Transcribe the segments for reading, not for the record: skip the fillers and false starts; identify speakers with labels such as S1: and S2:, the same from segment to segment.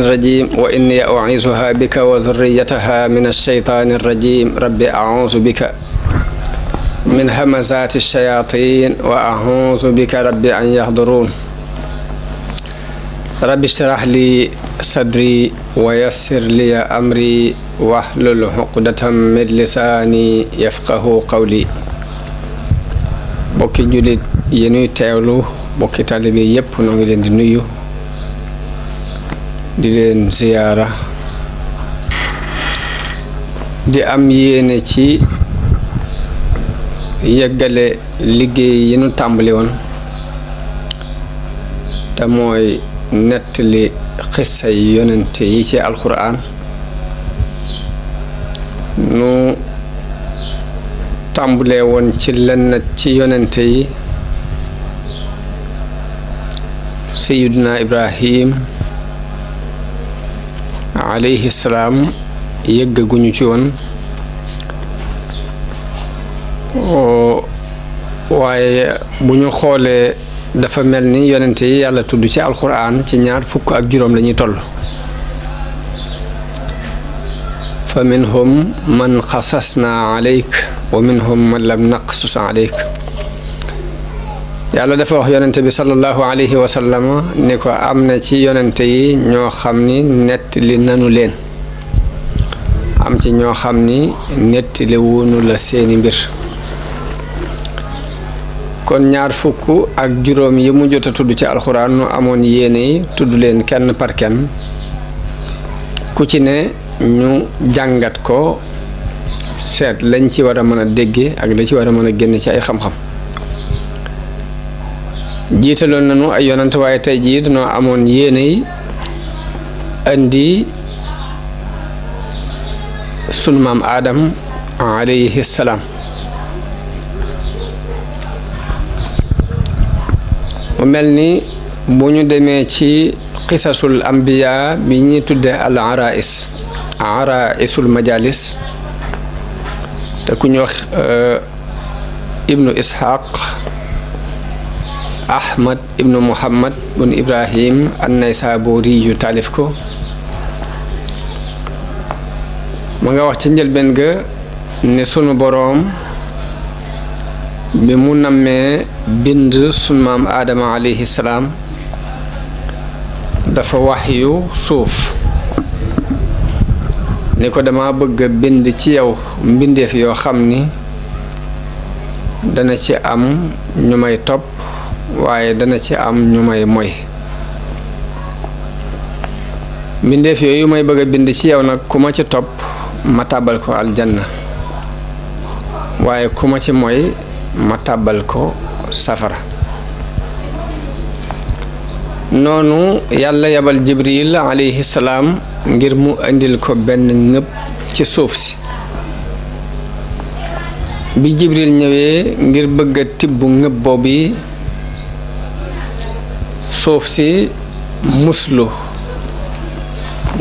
S1: الرجيم وإني أعيذها بك وذريتها من الشيطان الرجيم رب أعوذ بك من همزات الشياطين وأعوذ بك رب أن يحضرون رب اشرح لي صدري ويسر لي أمري واحلل عقدة من لساني يفقه قولي bokki julit yi ñuy teewlu bokki taalibe yépp noo ngi leen di nuyu di leen ziyaara di am yéene ci yeggale liggéey yi ñu tàmbali woon te mooy nettali xissa yi yonente yi ci alxuraan nu tàmbalee woon ci lenn ci yonente yi sayyiduna Ibrahim alayhi salaam yëggaguñu ci woon waaye bu ñu xoolee dafa mel ni yonente yi yàlla tudd ci alxuraan ci 25 lañuy toll fa minhum man xasasna alayk wa minhum man lam naqsus alayk yàlla dafa wax yonente bi sallallahu alayhi wa sallam ni ko am na ci yonente yi ñoo xam ni nettali nanu leen am ci ñoo xam ni nettali wunu la seeni mbir kon 25 yi mu jot a tudd ci alxuraan nu amoon yéene yi tudd leen kenn par kenn ku ci ne ñu jàngat ko seet lañ ci war a mën a dégge ak la ci war a mën a génn ci ay xam-xam jiitaloon nañu ay yonant waaye tey jii dañoo amoon yéene yi andi sunu maam Adam alayhi salaam mu mel ni bu ñu demee ci qisasul ambiya bi ñuy tudde al araisul majalis te ku ñu wax ibnu ishaq ahmad ibnu muhammad bun ibrahim an-naysaburi yu taalif ko ma nga wax ci njëlbeen ga ne sunu boroom bi mu nammee bind sunu maam aadama alayhi salaam dafa waxyu suuf ni ko dama bëgg a bind ci yow mbindeef yoo xam ni dana ci am ñu may topp waaye dana ci am ñu may moy mbindeef yooyu may bëgg a bind ci yow nag ku ma ci topp ma tàbbal ko aljanna waaye ku ma ci moy ma tàbbal ko safara noonu yàlla yabal jibril alayhi salaam ngir mu indil ko benn ngëb ci suuf si bi jibril ñëwee ngir bëgg a tibb ngëb boobu suuf si muslu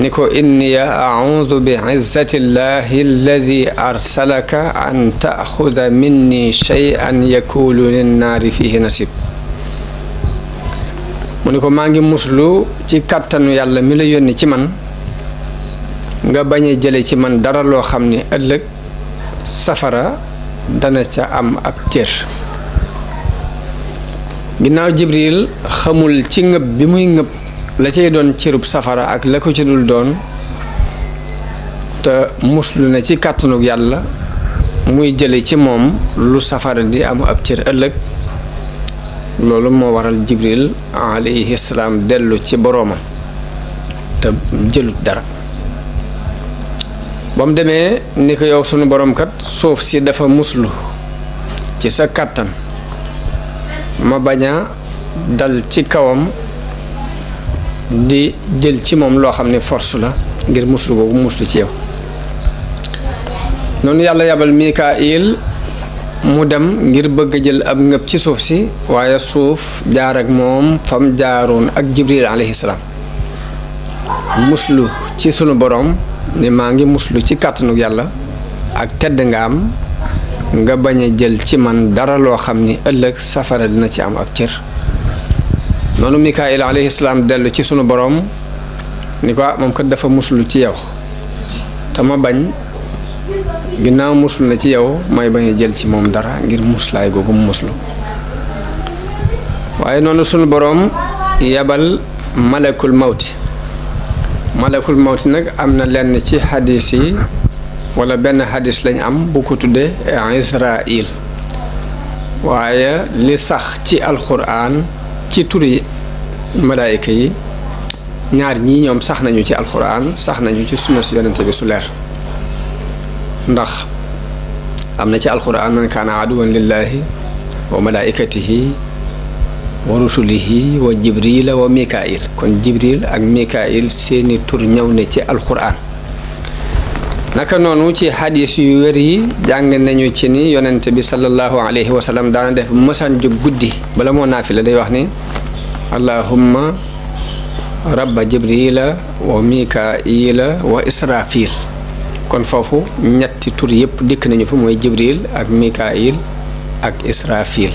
S1: ni ko inni a'udhu bi izzati llahi alladi arsalaka an ta'khudha minni shay'an yakulu linnaari fihi nasib mu ni ko maa ngi muslu ci kàttanu yàlla mi la yónni ci man nga bañ a jële ci man dara loo xam ni ëllëg safara dana ca am ab cër ginnaaw jibril xamul ci ngëb bi muy ngëb la cay doon cërub safara ak la ko ci dul doon te muslu na ci kàttanug yàlla muy jële ci moom lu safara di am ab cër ëllëg loolu moo waral jibril alayhi salaam dellu ci boroomam te jëlut dara ba mu demee ni ko yow sunu boroom kat suuf si dafa muslu ci sa kàttan ma bañ a dal ci kawam di jël ci moom loo xam ne force la ngir muslu boobu muslu ci yow noonu yàlla yabal Mikaayil mu dem ngir bëgg a jël ab ngëb ci suuf si waaye suuf jaar ak moom fam jaaroon ak jibril alayhi salaam muslu ci sunu boroom ni maa ngi muslu ci kàttanu yàlla ak tedd nga am nga bañ a jël ci man dara loo xam ni ëllëg safara dina ci am ab cër noonu Mikaayil alayhi salaam dellu ci sunu boroom ni ko moom kat dafa muslu ci yow te ma bañ ginnaaw muslu na ci yow may bañ a jël ci moom dara ngir muslaay googu mu muslu waaye noonu sunu boroom yabal malakul mawti nag am na lenn ci xadis yi wala benn xadis lañ am bu ko tuddee Israil waaye li sax ci alxuraan ci turi malaayika yi ñaar ñii ñoom sax nañu ci alxuraan sax nañu ci sunna si yonente bi su leer ndax am na ci alxuraan man kaana aduwan lillahi wa malaikatihi wa rusulihi wa jibrila wa mikail kon jibril ak mikail seeni tur ñëw ne ci alxuraan naka noonu ci xadis yu wér yi jàng nañu ci ni yonente bi sallallahu alayhi wa sallam daana def mësaan jóg guddi bala moo naafila day wax ni allahumma rabba jibrila wa mikaila wa israfil kon foofu ñetti tur yëpp dikk nañu fa mooy jibril ak mikail ak israfil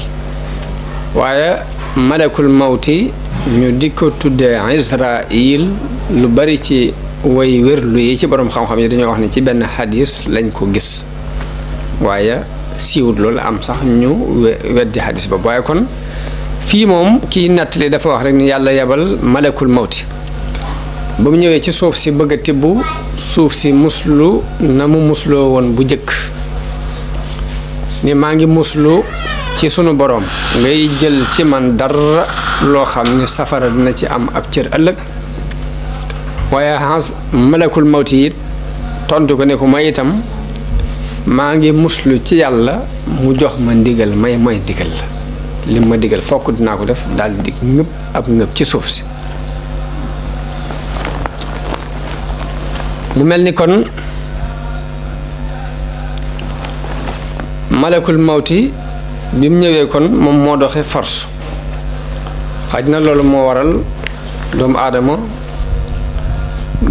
S1: waaye malakul mawti ñu di ko tuddee Israil lu bari ci way wérlu yi ci borom xam-xam yi dañoo wax ne ci benn xadis lañ ko gis waaye siiwut loolu am sax ñu weddi xadis ba waaye kon fii moom kii nettali dafa wax rek ni yàlla yebal malakul mawti ba mu ñëwee ci suuf si bëgg a tibb suuf si muslu na mu musloo woon bu jëkk ni maa ngi muslu ci sunu boroom ngay jël ci man dara loo xam ni safara dina ci am ab cër ëllëg waaye malakul mawti it tontu ko ne ko may itam maa ngi muslu ci yàlla mu jox ma ndigal may ndigal la li ma digal fokk dinaa ko def daal di ngëb ab ngëb ci suuf si mu mel ni kon malakul mawti bi mu ñëwee kon moom moo doxe force xaj na loolu moo waral doomu aadama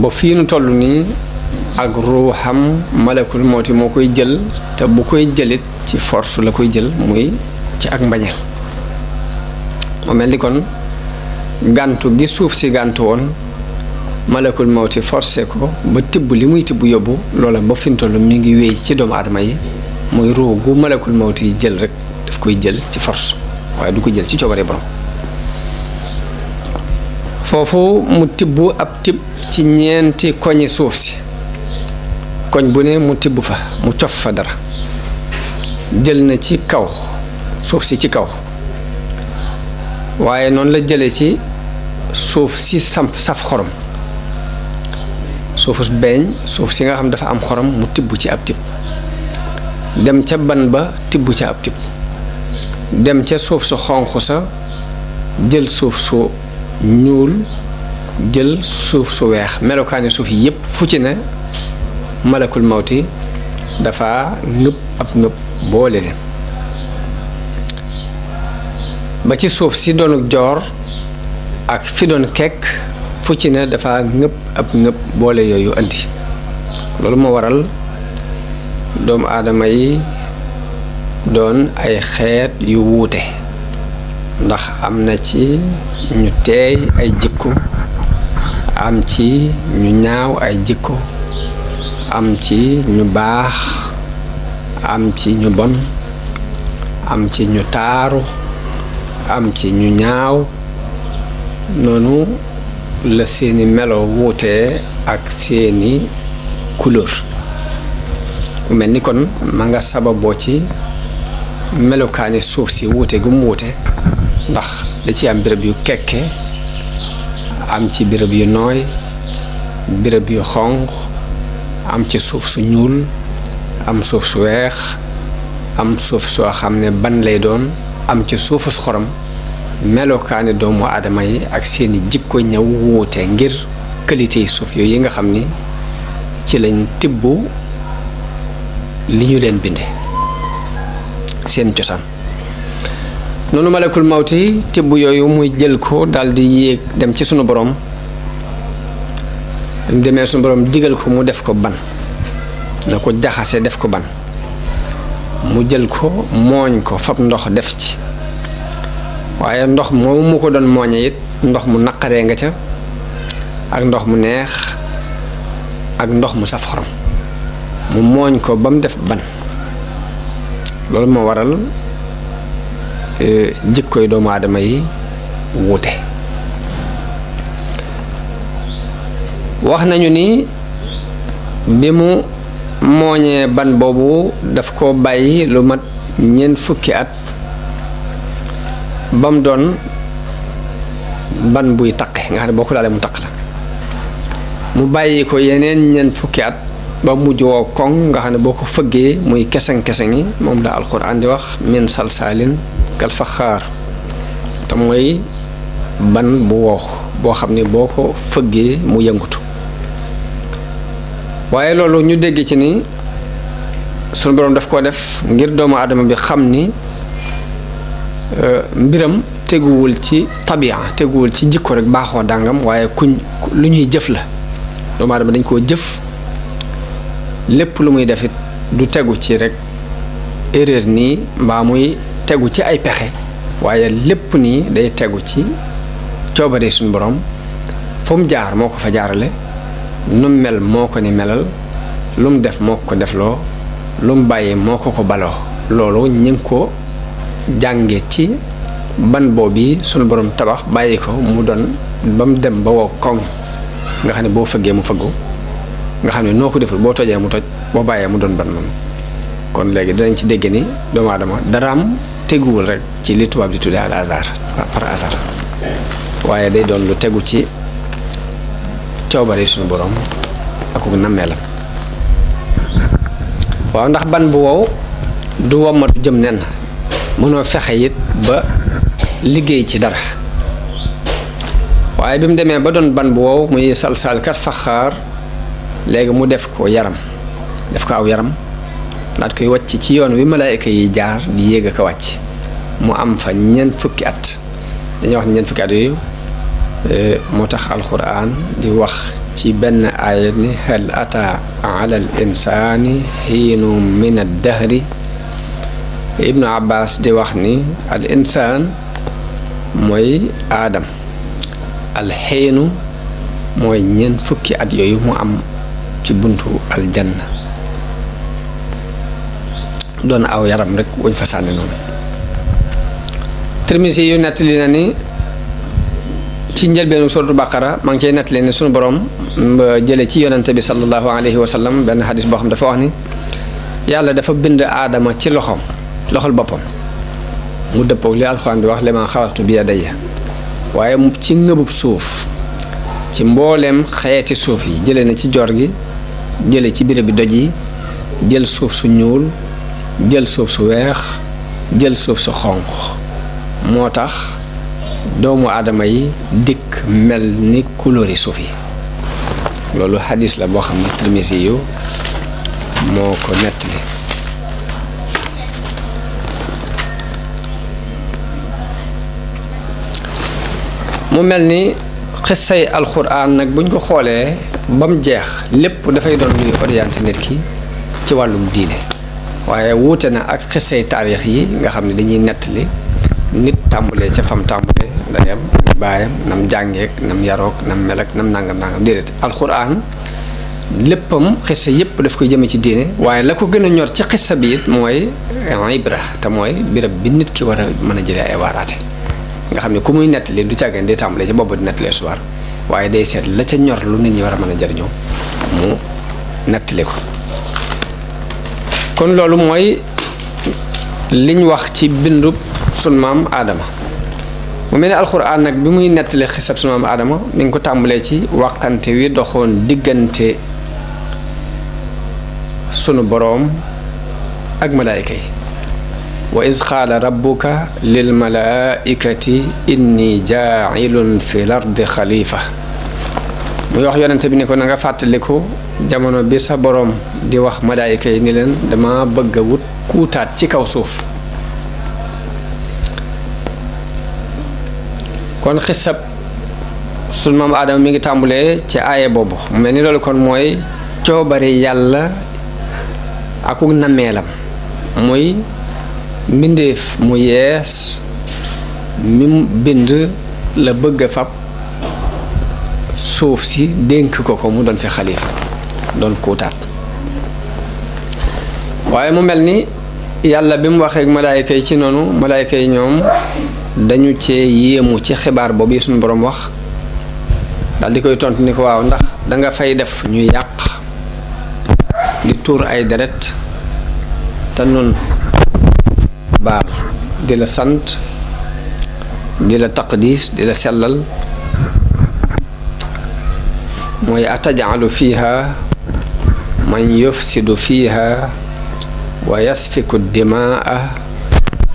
S1: ba fii nu toll nii ak ruuxam malakul mawti moo koy jël te bu koy jëlit ci force la koy jël muy ci ak mbañeel mu mel ni kon gàntu gi suuf si gàntu woon malakul mawti forcé ko ba tibb li muy tibb yóbbu loola ba fi mu toll mi ngi wéy ci doomu aadama yi muy ruu gu malakul mawti yi jël rek daf koy jël ci force waaye du ko jël ci coobare borom foofu mu tibb ab tibb ci ñeenti koñi suuf si koñ bu ne mu tibb fa mu cof fa dara jël na ci kaw suuf si ci kaw waaye noonu la jële ci suuf si saf xorom suufus beeñ suuf si nga xam dafa am xorom mu tibb ci ab tibb dem ca ban ba tibb ca ab tibb dem ca suuf su xonq sa jël suuf su ñuul jël suuf su weex melokaani suuf yi yépp fu ci ne malakul mawti dafa ngëb ab ngëb boole leen ba ci suuf si doon joor ak fi doon kekk fu ci ne dafa ngëb ab ngëb boole yooyu andi loolu moo waral doomu aadama yi doon ay xeet yu wuute ndax am na ci ñu teey ay jikko am ci ñu ñaaw ay jikko am ci ñu baax am ci ñu bon am ci ñu taaru am ci ñu ñaaw noonu la seeni melo wuutee ak seeni couleur mu mel ni kon ma nga sababoo ci melokaani suuf si wuute gu mu wuute ndax da ci am béréb yu kekke am ci béréb yu nooy béréb yu xonq am ci suuf su ñuul am suuf su weex am suuf soo xam ne ban lay doon am ci suufu su xorom melokaani doomu aadama yi ak seeni jikko ñëw wuute ngir qualité yi suuf yooyu yi nga xam ni ci lañ tibb li ñu leen binde seen cosaan noonu malakul mawti tibb yooyu muy jël ko daldi yéeg dem ci sunu borom mu demee sunu borom digal ko mu def ko ban da ko jaxase def ko ban mu jël ko mooñ ko fab ndox def ci waaye ndox moomu mu ko doon mooñe it ndox mu naqaree nga ca ak ndox mu neex ak ndox mu saf xorom mu mooñ ko ba mu def ban loolu moo waral jikkoy doomu aadama yi wuute wax nañu ni bi mu mooñee ban boobu daf ko bàyyi lu mat ñeent fukki at ba mu doon ban buy taqe nga xam ne boo ko laalee mu taq la mu bàyyi ko yeneen ñeent fukki at ba mujj woo koŋ nga xam ne boo ko fëggee muy keseng-keseng yi moom la alxuraan di wax min salsaalin kal faxaar te mooy ban bu wow boo xam ne boo ko fëggee mu yëngutu waaye loolu ñu dégg ci ni sunu boroom daf koo def ngir doomu aadama bi xam ni mbiram teguwul ci tabia teguwul ci jikko rek baaxoo dàngam waaye lu ñuy jëf la doomu aadama dañ koo jëf lépp lu muy defit du tegu ci rek erreur nii mbaa muy tegu ci ay pexe waaye lépp nii day tegu ci coobare suñu borom fu mu jaar moo ko fa jaarale lu mu mel moo ko ni melal lu mu def moo ko defloo lu mu bàyyi moo ko baloo loolu ñu ngi ko jànge ci ban boobu suñu borom tabax bàyyi ko mu doon ba mu dem ba wow koŋ nga xam ne boo fëggee mu fëggu nga xam ne noo ko deful boo tojee mu toj boo bàyyee mu doon ban moom kon léegi dinañ ci dégg ni doomu aadama daraam teguwul rek ci li tubaab di tuddee al hasard par hasard waaye day doon lu tegu ci coobare suñu borom ak ku nammeelam waaw ndax ban bu wow du wommatu jëm nen mënoo fexe it ba liggéey ci dara waaye bi mu demee ba doon ban bu wow muy salsal kat faxaar léegi mu def ko yaram def ko aw yaram daat koy wàcc ci yoon wi malaayika yi jaar di yéeg ak a wàcc mu am fa ñeent fukki at dañuy wax ne ñeent fukki at yooyu moo tax alquran di wax ci benn aaya ni hal ata ala al insani xiinu min ad dahri ibnu abbas di wax ni al insaan mooy aadam al xiinu mooy ñeent fukki at yooyu mu am ci buntu aljanna doon aw yaram rek wuñ fa sànni noonu Tirmisi yu nettali na ni ci njëlbeenu suratu baqara maa ngi cay nettali ne sunu borom jële ci yonante bi sallallahu alayhi wa sallam benn xadis boo xam dafa wax ni yàlla dafa bind aadama ci loxol boppam mu dëppoog li alxuraan bi wax limaa xalaqtu bi yadayya waaye ci ngëbub suuf ci mbooleem xeeti suuf yi jële na ci joor gi jële ci béréb bi doj yi jël suuf su ñuul jël suuf su weex jël suuf su xonq moo tax doomu aadama yi dikk mel ni couleur yi suuf yi loolu xadis la boo xam ne Tirmisi yu moo ko nettali mu mel ni xissay alxuraan nag buñ ko xoolee ba mu jeex lépp dafay doon luy orienté nit ki ci wàllum diine waaye wuute na ak xissay taarix yi nga xam ne dañuy nettali nit tàmbulee ca fam tàmbulee ndeyam baayam nam jàngeek nam yarook nam melak nam nangam déedéet alxuraan léppam xissa yépp daf koy jëme ci diine waaye la ko gën a ñor ci xissa bi it mooy ibra te mooy birab bi nit ki war a mën a jëlee ay waaraate nga xam ne ku muy nettali du càggeen day tàmbalee ci boobu di nettalee soir waaye day seet la ca ñor lu nit ñi war a mën a jëriñoo mu nettali ko kon loolu mooy liñ wax ci bindub sunu maam aadama mu mel ne alxuraan nag bi muy nettali xisab sunu maam aadama mi ngi ko tàmbalee ci wàqante wi doxoon diggante sunu boroom ak malaayika yi wa iz qaala rabbuka lil malaaikati inni jaa'ilun fil ardi xalifa muy wax yonente bi ni ko na nga fàttaliku jamono bi sa boroom di wax malaayika yi ni leen dama bëgg a wut kuutaat ci kaw suuf kon xisab sunu maam aadama mi ngi tàmbulee ci aaye boobu mu mel ni loolu kon mooy coobari yàlla akuk nameelam muy mbindeef mu yees mi bind la bëgg a fab suuf si dénk ko mu doon fi xalifa doon kuutaat. waaye mu mel ni yàlla bi mu waxee ak malaayka yi ci noonu malaayka yi ñoom dañu cee yéemu ci xibaar boobu yi suñu borom wax daal di koy tontu ni ko waaw ndax danga fay def ñu yàq di tuur ay deret te nun baal di la sant di la taqdis di la sellal mooy atajalu fiha man yufsidu fiha wa yasfiku dimaa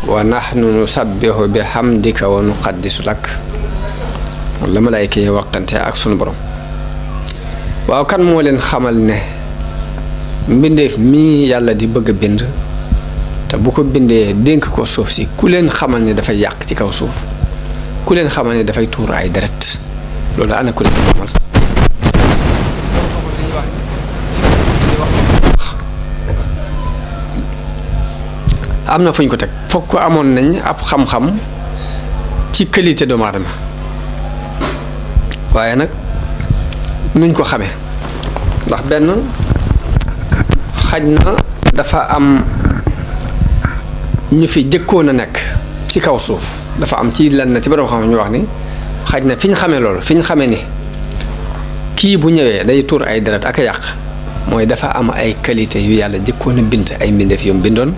S1: wa nahnu nusabbihu bi hamdika wa nuqaddisu lak wala malaayka yi waxtante ak sunu borom. waaw kan moo leen xamal ne mbindeef mii yàlla di bëgg a bind te bu ko bindee dénk ko suuf si ku leen xamal ne dafay yàq ci kaw suuf ku leen xamal ne dafay tuur ay deret loolu ana ku leen xamal. am na fu ñu ko teg fokk amoon nañ ab xam-xam ci qualité doomu aadama waaye nag nuñ ko xamee ndax benn xaj na dafa am ñu fi jëkkoon a nekk ci kaw suuf dafa am ci lan na ci borom xam ñu wax ni xaj na fi ñu xamee loolu fi ñu xamee ni kii bu ñëwee day tuur ay deret ak a yàq mooy dafa am ay qualité yu yàlla jëkkoon a bind ay mbindeef yu mu bindoon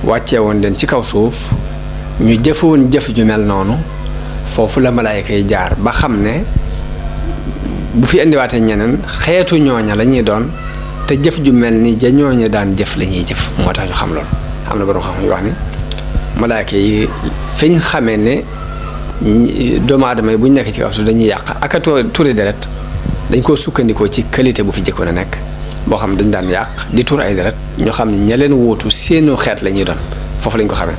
S1: wàccee woon leen ci kaw suuf ñu jëfoon jëf ju mel noonu foofu la malaayka yi jaar ba xam ne bu fi indiwaatee ñeneen xeetu ñooña la ñuy doon te jëf ju mel ni ja ñooña daan jëf la ñuy jëf moo tax ñu xam loolu. am na borom xam yu wax ni malaayka yi fiñ xamee ne doomu aadama yi bu ñu nekk ci kaw suuf dañuy yàq ak a tuuri deret dañ koo sukkandikoo ci qualité bu fi jëkkoon a nekk boo xam dañ daan yàq di tuur ay deret ñoo xam ne ña leen wuutu seenu xeet la ñuy doon foofu lañ ko xamee.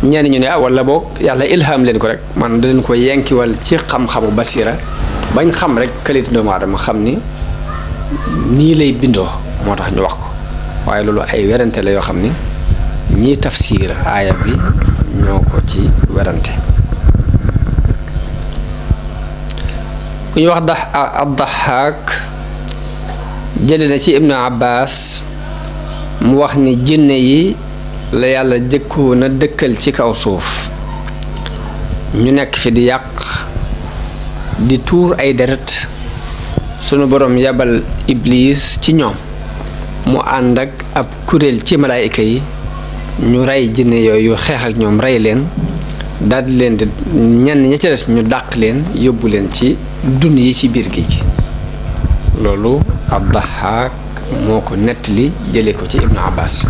S1: ñenn ñu ne wala boog yàlla ilham leen ko rek man da leen ko yenkiwal ci xam-xamu basira bañ xam rek qualité doomu aadama xam ni nii lay bindoo moo tax ñu wax ko waaye loolu ay werante la yoo xam ni ñii tafsir aaya bi ñoo ko ci werante. ku ñu wax ad-Dahhaak jële na ci Ibnu Abbas mu wax ni jinne yi la yàlla jëkkoon a dëkkal ci kaw suuf ñu nekk fi di yàq di tuur ay deret sunu borom yabal iblis ci ñoom mu ànd ak ab kuréel ci malaayika yi ñu rey jinne yooyu xeex ak ñoom rey leen daldi leen di ñenn ña ca des ñu dàq leen yóbbu leen ci dun yi ci biir géej gi loolu ad-Dahhaak moo ko nettali jële ko ci Ibnu Abbas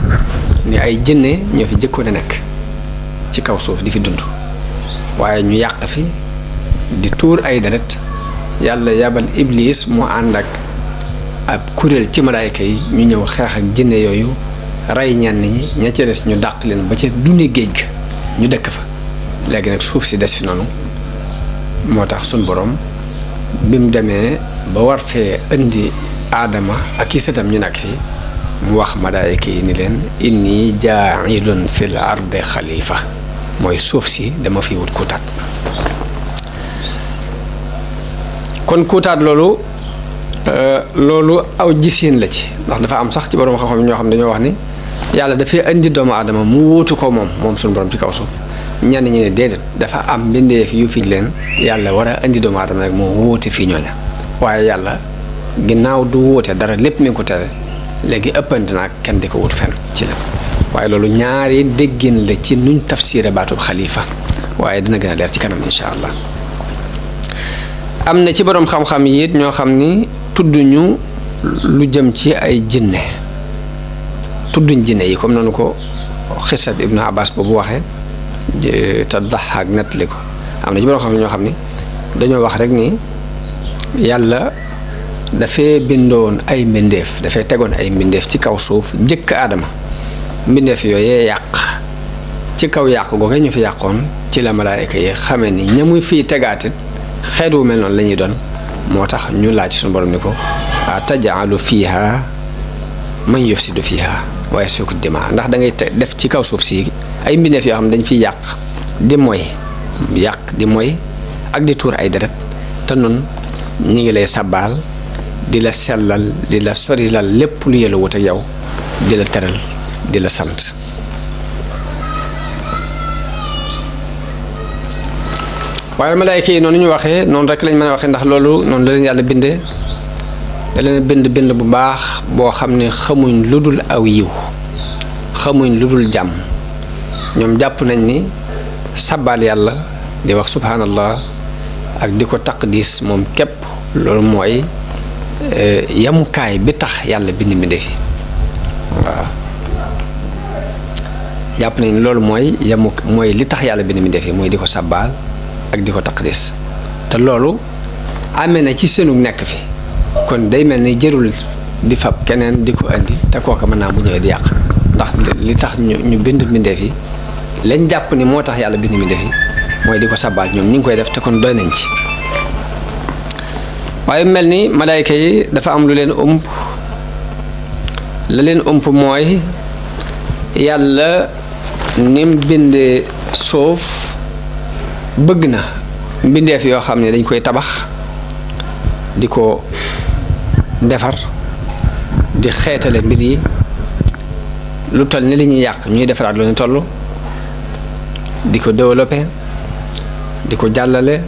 S1: ni ay jinne ñoo fi jëkkoon a nekk ci kaw suuf di fi dund waaye ñu yàq fi di tuur ay deret yàlla yabal iblis mu ànd ak ab kuréel ci malaayka yi ñu ñëw xeex ak jinne yooyu rey ñenn ñi ña ca des ñu dàq leen ba ca duni géej ga ñu dëkk fa léegi nag suuf si des fi noonu moo tax suñ borom bi mu demee ba war fee indi aadama ak i sëtam ñu nekk fi mu wax malaayka yi ni leen inni jaa'ilun fil ardi xalifa mooy suuf si dama fi wut kuutaat. kon kuutaat loolu aw gisiin la ci ndax dafa am sax ci borom xam-xam ñoo xam dañoo wax ni yàlla dafay indi doomu aadama mu wuutu ko moom suñu borom ci kaw suuf ñenn ñi ne déedéet dafa am mbindeef yu fi leen yàlla war a indi doomu aadama rek moo wuute fii ñooña waaye yàlla ginnaaw du wuute dara lépp mi ngi ko tere léegi ëppante naag kenn di ko wut fenn ci la waaye loolu ñaari déggin la ci nuñ tafsiré baatub xalifa waaye dina gën a leer ci kanam incha allah. am na ci borom xam-xam yi it ñoo xam ni tudduñu lu jëm ci ay jinne tudduñ jinne yi comme noonu ko xisab Ibnu Abbas boobu waxee te Dahhaak nettali ko am na ci borom xam ñoo xam ni dañoo wax rek ni yàlla dafay bindoon ay mbindeef dafay tegoon ay mbindeef ci kaw suuf jëkk aadama mbindeef yooyee yàq ci kaw yàq googu ñu fi yàqoon ci la malaayka yi xamee ni ñamuy fii tegaatit xeet wu mel noonu la ñuy doon moo tax ñu laaj suñu borom ni ko tajaalu fiiha man yufsidu fiiha wa yasfiku dimaa ndax da ngay def ci kaw suuf si ay mbindeef yoo xam ne dañ fiy yàq di moy ak di tuur ay deret te noonu ñi ngi lay sabbaal di la sellal di la sorilal lépp lu yella wut ak yow di la teral di la sant waaye malaayka yi noonu ñu waxee noonu rek lañ mën a waxee ndax loolu noonu la leen yàlla bindee da leen bind bu baax boo xam ne xamuñ lu dul aw yiw xamuñ lu dul jàmm ñoom jàpp nañ ni sabbaal yàlla di wax subhanallah ak di ko taqdis moom képp loolu mooy yamukaay bi tax yàlla bind mbindéef yi waaw jàpp nañ loolu mooy li tax yàlla bind mbindéef yi mooy di ko sabbaal ak di ko taqdis te loolu amee na ci seenu nekk fi kon day mel ni jërul di fab keneen di ko indi te kooka mën naa bu ñëwee di yàq ndax li tax ñu bind mbindéef yi lañ jàpp ni moo tax yàlla bind mbindéef yi mooy di ko sabbaal ñoom ñu ngi koy def te kon doy nañ ci waaye mel ni malaayka yi dafa am lu leen ëmp la leen ëmp mooy yàlla nim bindee suuf bëgg na mbindeef yoo xam ne dañ koy tabax di ko defar di xeetale mbir yi lu toll ni li ñuy yàq ñuy defaraat lu ne toll di ko développé di ko jàllale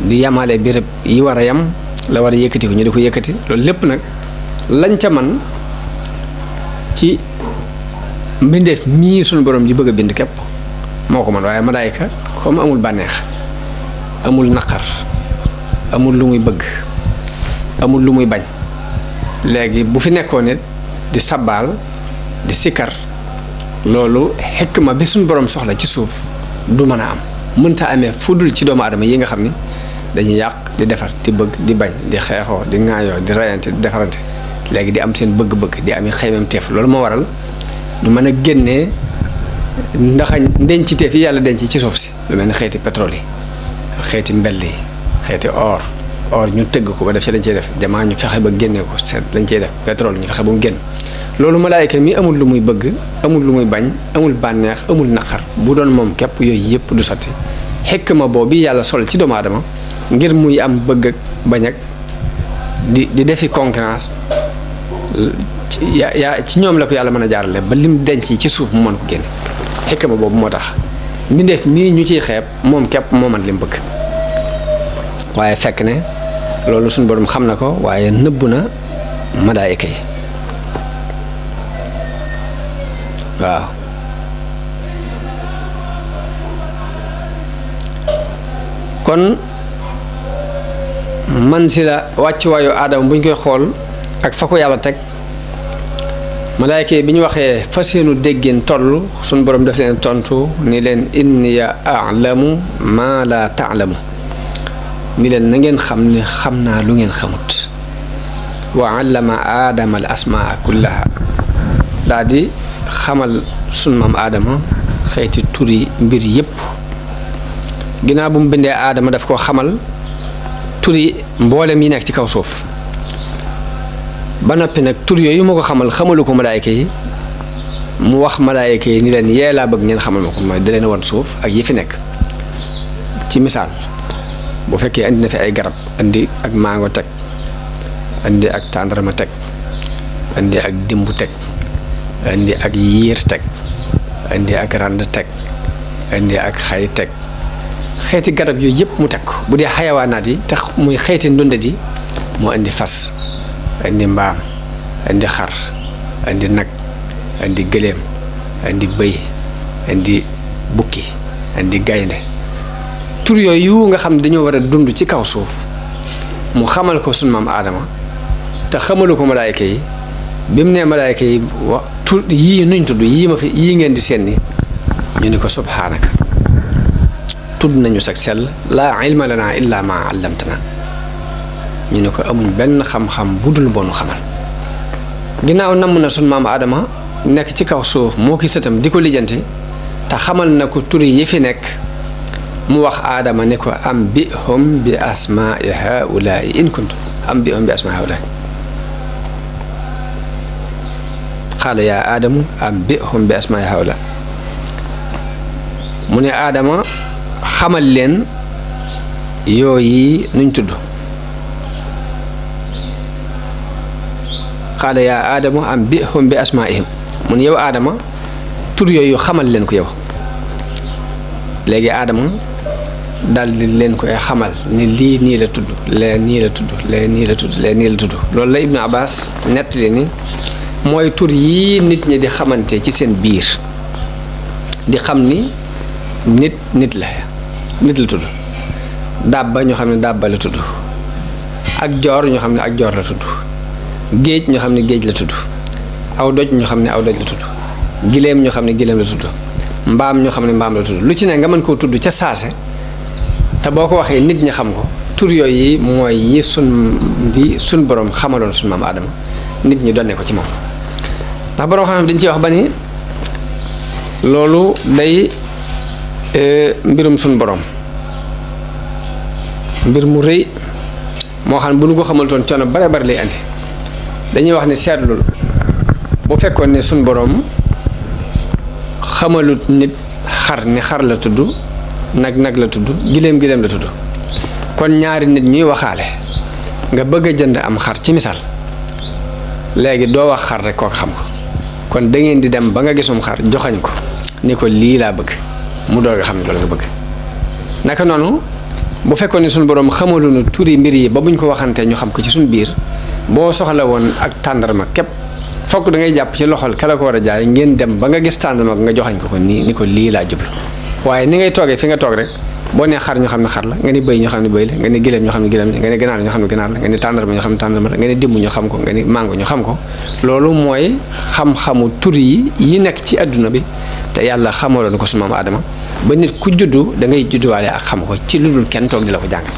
S1: di yamale béréb yi war a yam la war a yëkkati ko ñu di ko yëkkati loolu lépp nag lañ ca man ci mbindeef mii suñu borom di bëgg a bind képp moo ko man waaye malaayka comme amul bànneex amul naqar amul lu muy bëgg amul lu muy bañ léegi bu fi nekkoon nit di sabbaal di sikkar loolu xikma bi suñu borom soxla ci suuf du mën a am mënta amee fudul ci doomu aadama yi nga xam ni dañuy yàq di defar di bëgg di bañ di xeexoo di ŋaayoo di rayante di defarante léegi di am seen bëgg-bëgg di ami xeymam teef loolu moo waral ñu mën a génnee ndaxañ ndenciteef yi yàlla denc ci suuf si lu mel ni xeeti pétrole yi xeeti mbell yi xeeti or ñu tëgg ko ba def ci lañ cey def jamaa ñu fexe ba génnee ko seet lañ cey def pétrole ñu fexe ba mu génn loolu malaayka mi amul lu muy bëgg amul lu muy bañ amul bànneex amul naqar bu doon moom képp yooyu yëpp du sotti xikma boobu yàlla sol ci doomu aadama ngir muy am bëgg ak bañ ak di defi concurrence ci ñoom la ko yàlla mën a jaarale ba lim denc ci suuf mu mën ko génne xikma boobu moo tax mbindeef mii ñu ciy xeeb moom képp moo mën lim bëgg waaye fekk ne loolu suñu borom xam na ko waaye nëbbu na malaayika yi waaw kon man si la wàccuwaayu aadama bu ñu koy xool ak fa ko yàlla teg malaayka yi bi ñu waxee fa seenu déggin toll suñ borom daf leen tontu ni leen inniya a'lamu ma la ta'lamu ni leen na ngeen xam ne xam naa lu ngeen xamut wa allama aadama al asmaa kullaha daa di xamal sun maam aadama xeeti turi mbir yépp ginnaaw bu mu bindee aadama daf koo xamal turi mboolem yi nekk ci kaw suuf ba noppi nag tur yooyu moo ko xamal xamalu ko malaayka yi mu wax malaayka yi ni leen yee laa bëgg ngeen xamal ma ko mooy da leen woon suuf ak yi fi nekk ci misaal bu fekkee andi na fi ay garab andi ak mango teg andi ak tàndarma teg andi ak dimbu teg andi ak yiir teg andi ak rand teg andi ak xay teg xeeti garab yooyu yëpp mu teg ko bu dee xayawaanaat yi tax muy xeeti ndundat yi mu andi fas andi mbaam andi xar andi nag andi gëléem andi bëy andi bukki andi gaynde tur yooyu nga xam dañoo war a dund ci kaw suuf mu xamal ko sunu maam aadama te xamalu ko malaayka yi bi mu nee malaayka yi wa tur yii nuñ tudd yii ngeen di seen ni ñu ni ko subhaanaka tudd nañu sag sell laa ilma lana illa ma allamtana ñu ne ko amuñ benn xam-xam bu dul bonu xamal ginnaaw namm na sunu maam aadama nekk ci kaw suuf moo ki sëtam di ko lijjanti te xamal na ko turi yi fi nekk mu wax aadama ne ko am bi hum bi asmaai haulaai in kuntum am bi hum bi asmaai haulaai xaala yaa aadamu am bi hum bi asmaai haulaai mu ne aadama xamal leen yooyi nuñ tudd qaala yaa aadamu anbihum bi asmaihim mun yow aadama tur yooyu xamal leen ko yow. léegi aadama daal di leen koy xamal ni lii nii la tudd lee nii la tudd lee nii la tudd lee nii la tudd loolu la Ibnu Abbas nettali ni mooy tur yii nit ñi di xamante ci seen biir di xam ni nit la tudd. dabba ñoo xam ne dabba la tudd ak joor ñoo xam ne ak joor la tudd géej ñoo xam ne géej la tudd aw doj ñoo xam ne aw doj la tudd gileem ñoo xam ne gileem la tudd mbaam ñoo xam ne mbaam la tudd lu ci ne nga mën koo tudd ca saase te boo ko waxee nit ñi xam ko. tur yooyu mooy yi sun borom xamaloon sun maam Aadama nit ñi donne ko ci moom ndax borom xam-xam dañ ciy wax ba ni loolu day mbirum sun borom mbir mu rëy moo xam ne bu nu ko xamaltoon coono bare bare lay andi dañuy wax ni seetlul bu fekkoon ne sun borom xamalut nit xar ni xar la tudd nag la tudd gileem la tudd kon ñaari nit ñuy waxaale nga bëgg a jënd am xar ci misaal léegi doo wax xar rek koo xam ko kon da ngeen di dem ba nga gisum xar joxañ ko ni ko lii laa bëgg mu doog a xam ne loolu nga bëgg. naka noonu bu fekkoon ne suñu borom xamaluñu turi mbir yi ba buñ ko waxantee ñu xam ko ci suñu biir boo soxla woon ak tàndarma képp fokk da ngay jàpp ci loxol kala ko war a jaay ngeen dem ba nga gis tàndarma nga joxañ ko nii ni ko lii laa jublu waaye ni ngay toogee fi nga toog rek. boo nee xar ñu xam ne xar la nga ni bëy ñu xam ne bëy la nga ni gileem ñu xam ne gileem la nga ni ganaar ñu xam ne ganaar la nga ni tàndarma ñu xam ne tàndarma la nga ni dimb ñu xam ko nga ni mango ñu xam ko loolu mooy xam-xamu tur yi nekk ci adduna bi te yàlla xamaloon ko su maam Aadama ba nit ku juddu da ngay judduwaale ak xam ko ci lu dul kenn toog di la ko jàngal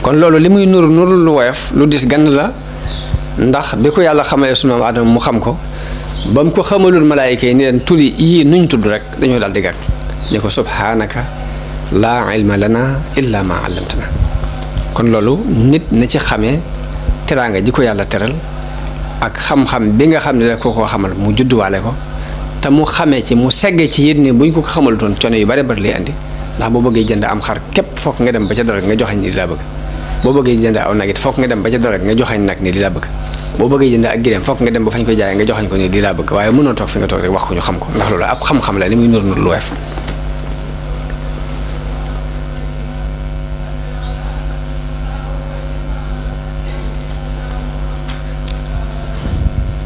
S1: kon loolu li muy nuru lu woyof lu dis gann la ndax bi ko yàlla xamalee su maam Aadama mu xam ko ba mu ko xamalul malaayika yi ni leen tur yii nuñ tudd rek dañoo daal di gàtt ni ko subhaanaka laa ilma lana illa ma allamtana kon loolu nit na ci xamee teraanga ji ko yàlla teral ak xam-xam bi nga xam ne rek koo xamal mu judduwaale ko te mu xamee ci mu segge ci yit ni buñ ko xamalutoon coono yu bare bari lay andi ndax boo bëggee jënd am xar képp fokk nga dem ba ca dara nga joxañ ni li laa bëgg boo bëggee jënd aw nag it fokk nga dem ba ca dara nga joxañ nag ni li laa bëgg boo bëggee jënd ak gileem fokk nga dem ba fañ koy jaayee nga joxañ ko ni li laa bëgg waaye mënoo toog fi nga toog rek wax ko ñu xam ko ndax loolu ab xam-xam la ni muy nur lu weef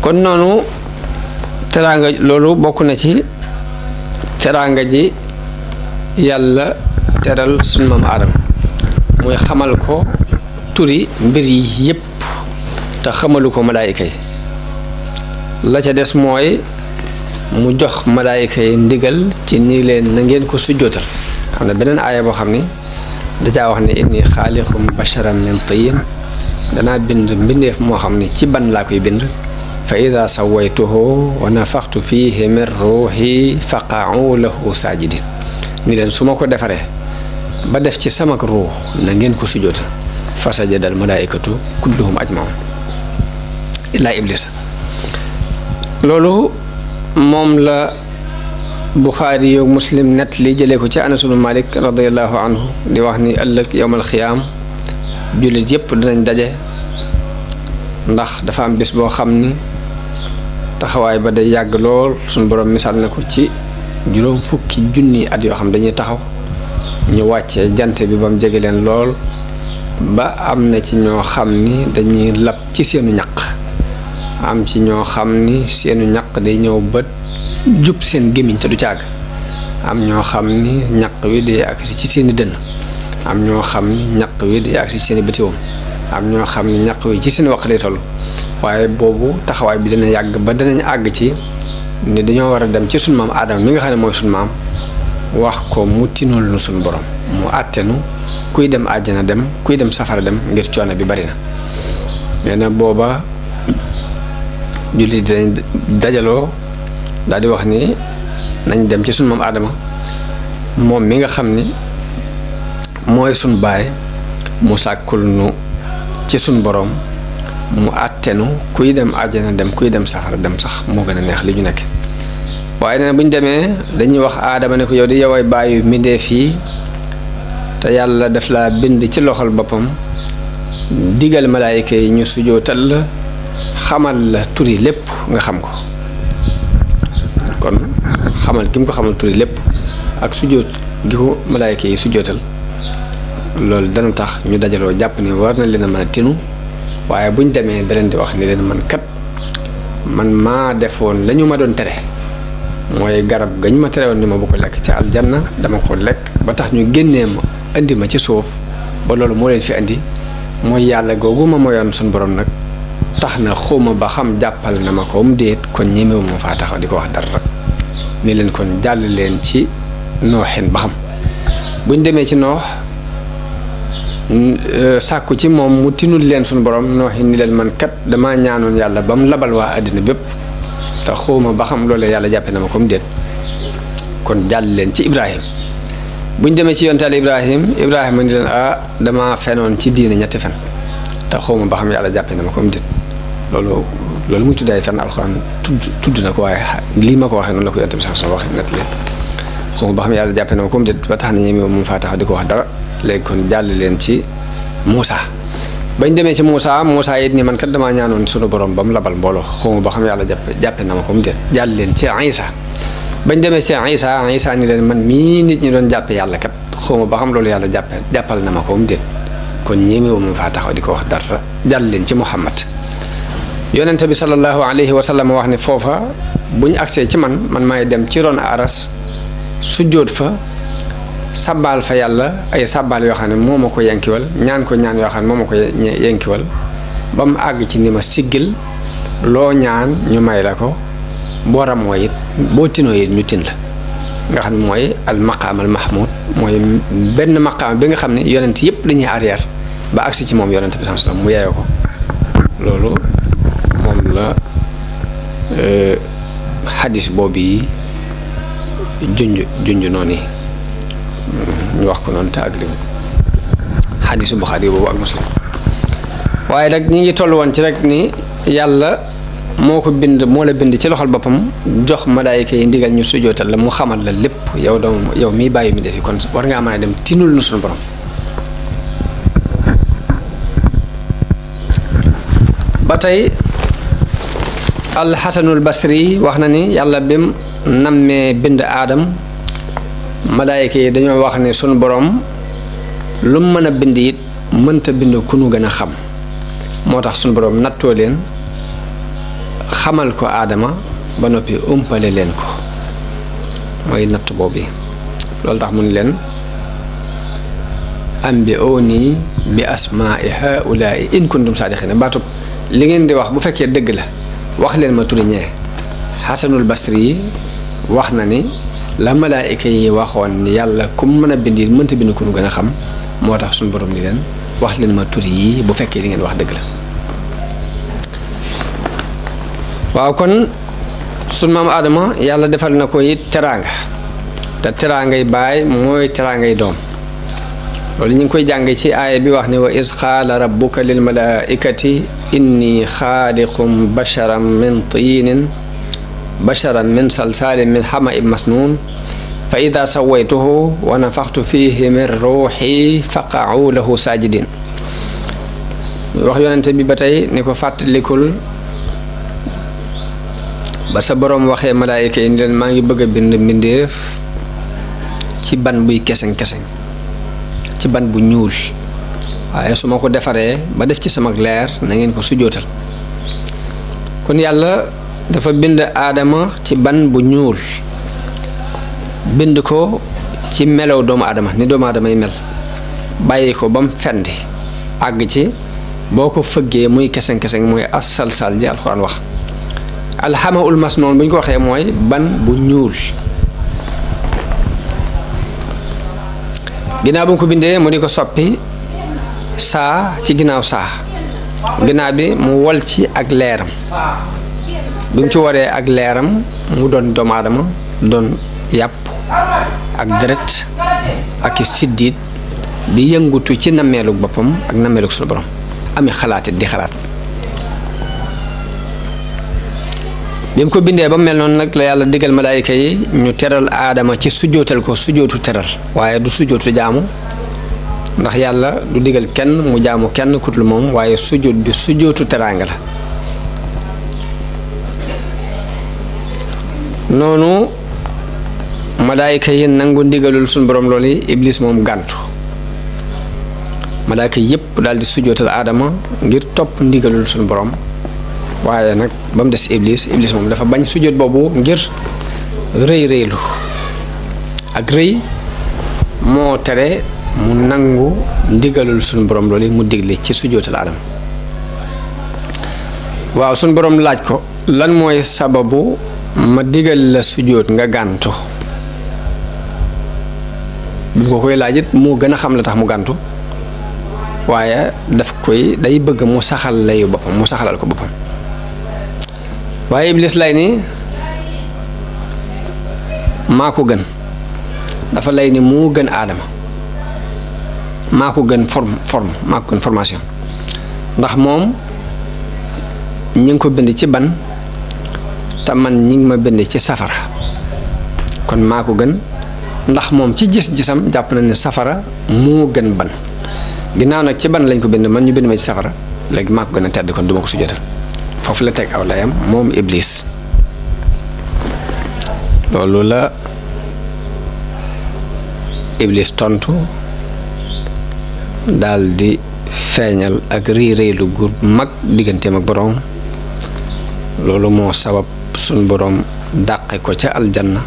S1: kon noonu teraanga loolu bokk na ci teraanga ji yàlla teral sunu maam Aadama muy xamal ko turi mbir yi yépp te xamalu ko malaayika yi la ca des mooy mu jox malaayika yi ndigal ci ni leen na ngeen ko sujjootal am na beneen aaya boo xam ni dajaa wax ne inni xaaliqum basharan min tiin danaa bind mbindeef moo xam ni ci ban laa koy bind fa ida sawaytuhu wa nafaxtu fihi min ruuxi faqa'u lahu saajidin ni leen su ma ko defaree ba def ci samak ruux na ngeen ko sujjoota fa sajadal malaikatu kulluhum ajmaun illa iblis loolu moom la Buxaari yow Muslim net li jëlee ko ci Anas ibn Malik radiyallahu anhu di wax ni ëllëg yowmal xiyaam jullit yépp dinañ daje ndax dafa am bés boo xam ni taxawaay ba day yàgg lool suñu borom misaal na ko ci juróom fukki junni at yoo xam dañuy taxaw ñu wàccee jant bi ba mu jege leen lool ba am na ci ñoo xam ni dañuy lab ci seenu ñaq am ci ñoo xam ni seenu ñaq day ñëw bët jub seen gémmiñ te du càgg am ñoo xam ni ñaq wi day agsi ci seeni dënn am ñoo xam ni ñaq wi day agsi ci seeni bëtiwoom am ñoo xam ni ñaq wi ci seen wax lay toll waaye boobu taxawaay bi dana yàgg ba danañ àgg ci ni dañoo war a dem ci sunu maam Aadama mi nga xam ne mooy sunu maam wax ko mu tinul nu sunu borom mu àttenu kuy dem àjjana dem kuy dem safara dem ngir coono bi bari na nee na booba jullit dañ dajaloo daal di wax ni nañ dem ci sunu maam Aadama moom mi nga xam ni mooy sunu baay mu sàkkul nu ci sunu borom mu àttenu kuy dem àjjana dem kuy dem safara dem sax moo gën a neex li ñu nekk waaye nee na bu ñu demee dañuy wax Aadama ne ko yow di yoway bàyyi mbindeef yi te yàlla def laa bind ci loxol boppam digal malaayika yi ñu sujootal la xamal la turi lépp nga xam ko kon xamal gi mu ko xamal turi lépp ak sujjóot gi ko malaayka yi sujjóotal loolu dana tax ñu dajaloo jàpp ni war na leen a mën a tinu waaye buñ demee da leen di wax ni leen man kat man maa defoon la ñu ma doon tere mooy garab gañ ma tere woon ni ma bu ko lekk ca aljanna dama ko lekk ba tax ñu génnee ma indi ma ci suuf ba loolu moo leen fi indi mooy yàlla googu ma moyoon suñu borom nag tax na xawma ba xam jàppal na ma ko mu déet kon ñemewu ma faa taxaw di ko wax dara ni leen kon jàll leen ci nooxin ba xam buñ demee ci noox sàkku ci moom mu tinul leen suñu borom nooxin ni leen man kat damaa ñaanoon yàlla ba mu labal waa àddina bépp te xawma ba xam loolee yàlla jàppe na ma ko mu déet kon jàll leen ci Ibrahim buñ demee ci yontaal Ibrahima ni leen dama fenoon ci diine ñetti fen te xawma ba xam yàlla jàppe na ma ko mu déet loolu muy tuddaay fenn alxuraan tudd na ko waaye lii ma ko waxee noonu la ko yonte bi sax waxee nett leen xawma ba xam yàlla jàppe na ma ko mu déet ba tax na ñeme moom faa taxaw di ko wax dara léegi kon jàll leen ci Muusa bañ demee ci Muusa it ni man kat damaa ñaanoon sunu borom ba mu labal mbooloo xawma ba xam yàlla jàppe na ma ko mu déet jàll leen ci Isa bañ demee ci Isa ni leen man mii nit ñi doon jàppe yàlla kat xawma ba xam loolu yàlla jàppal na ma ko mu déet kon ñemewu ma faa taxaw di ko wax dara jàll leen ci Muhammad yonente bi sallallahu alayhi wa sallam wax ne foofa buñ agsee ci man maay dem ci ron aras sujjóot fa sabbaal fa yàlla ay sabbaal yoo xam ne moo ma ko yenkiwal ñaan ko ñaan yoo xam ne moo ma ko yenkiwal ba mu àgg ci ni ma siggil loo ñaan ñu may la ko boo ramoo it boo tinoo it ñu tin la nga xam ne mooy al maqaam al mahmud mooy benn maqaam bi nga xam ne yonent yëpp dañuy arrière ba agsi ci moom yonent bi sallallahu alayhi wasallam mu yeeyoo ko loolu moom la xadis boobu yi junj noonu yi ñu wax ko noonu te ak lim xadisu Buxaari boobu ak Muslim waaye nag ñi ngi toll woon ci rek ni yàlla moo la bind ci loxol boppam jox malaayika yi ndigal ñu sujootal la mu xamal la lépp yow miy bàyyi mi defi kon war ngaa mën a dem tinul nu suñu borom ba tey alxasanul basri wax na ni yàlla bim nammee bind aadam malaayika yi dañoo wax ne sunu borom lu mën a bind it mënta bind ku nu gën a xam moo tax sunu borom nattoo leen xamal ko aadama ba noppi umpale leen ko mooy natt boobu loolu tax mu ni leen ambi'uuni bi asmaa'i haa'ulaa'i in kuntum saadiqiina baatub li ngeen di wax bu fekkee dëgg la wax leen ma turi ñee xasanul basri yi wax na ni la malaayika yi waxoon ni yàlla ku mën a bind it mënta bind ku nu gën a xam moo tax suñu borom ni leen wax leen ma turi yi bu fekkee li ngeen wax dëgg la waaw kon sunu maam Adama yàlla defal na ko it teraanga te teraangay baay mooy teraangay doom loolu ñu ngi koy jàng ci aaya bi wax ni wa iz qaala rabbuka lil malaaikati inni xaaliqum basharan min salsaalin min hama'in masnuun fa ida sawaytuhu wa nafaxtu fihi min ruuxi faqa'u lahu saajidin wax yonente bi ba tey ni ko fàttalikul ba sa boroom waxee malaayika yi ni leen maa ngi bëgg a bind mbindéef ci ban buy keseng-keseng ci ban bu ñuul waaye su ma ko defaree ba def ci sama leer na ngeen ko sujootal kon yàlla dafa bind aadama ci ban bu ñuul bind ko ci melow doomu aadama ni doomu aadama yi mel bàyyi ko ba mu fendi àgg ci boo ko fëggee muy keseng-keseng muy as-salsaal ji alxuraan wax alxamaul masnoon bu ñu ko waxee mooy ban bu ñuul ginnaaw bu ñu ko bindee mu di ko soppi saa ci ginnaaw saa ginnaaw bi mu wol ci ak leeram bi mu ci waree ak leeram mu doon doomu aadama doon yàpp ak deret ak siddiit di yëngutu ci nammeelu boppam ak nammeelu suñu borom ami xalaatit di xalaat bi mu ko bindee ba mel noonu nag la yàlla digal malaayika yi ñu teral aadama ci sujootal ko sujootu teral waaye du sujootu jaamu ndax yàlla du digal kenn mu jaamu kenn kutul moom waaye sujoot bi sujootu teraanga la noonu malaayika yi nangu ndigalul suñu borom loolu iblis moom gàntu malaayika yépp daal di sujjootal aadama ngir topp ndigalul suñu borom waaye nag ba mu des iblis moom dafa bañ sujjoot boobu ngir rëylu ak rëy moo tere mu nangu ndigalul suñu borom loolu mu digle ci sujjootal aadama. waaw suñu borom laaj ko lan mooy sababu ma digal la sujjóot nga gàntu bi ko koy laaj it moo gën a xam la tax mu gàntu waaye daf koy day bëgg mu saxal layu boppam mu saxalal ko boppam waaye iblis lay ni maa ko gën dafa lay ni moo gën aadama maa ko gën forme maa ko gën formation ndax moom ñi ngi ko bind ci ban te man ñi ngi ma bind ci safara kon maa ko gën ndax moom ci gis-gisam jàpp na ne safara moo gën ban ginnaaw nag ci ban lañ ko bind man ñu bind ma ci safara léegi maa ko gën a tedd kon duma ko sujjóotal foofu la teg aw layam moom iblis loolu la iblis tontu daldi feeñal ak réeréelu gu mag digganteem ak boroom loolu moo sabab suñ boroom dàqe ko ca aljanna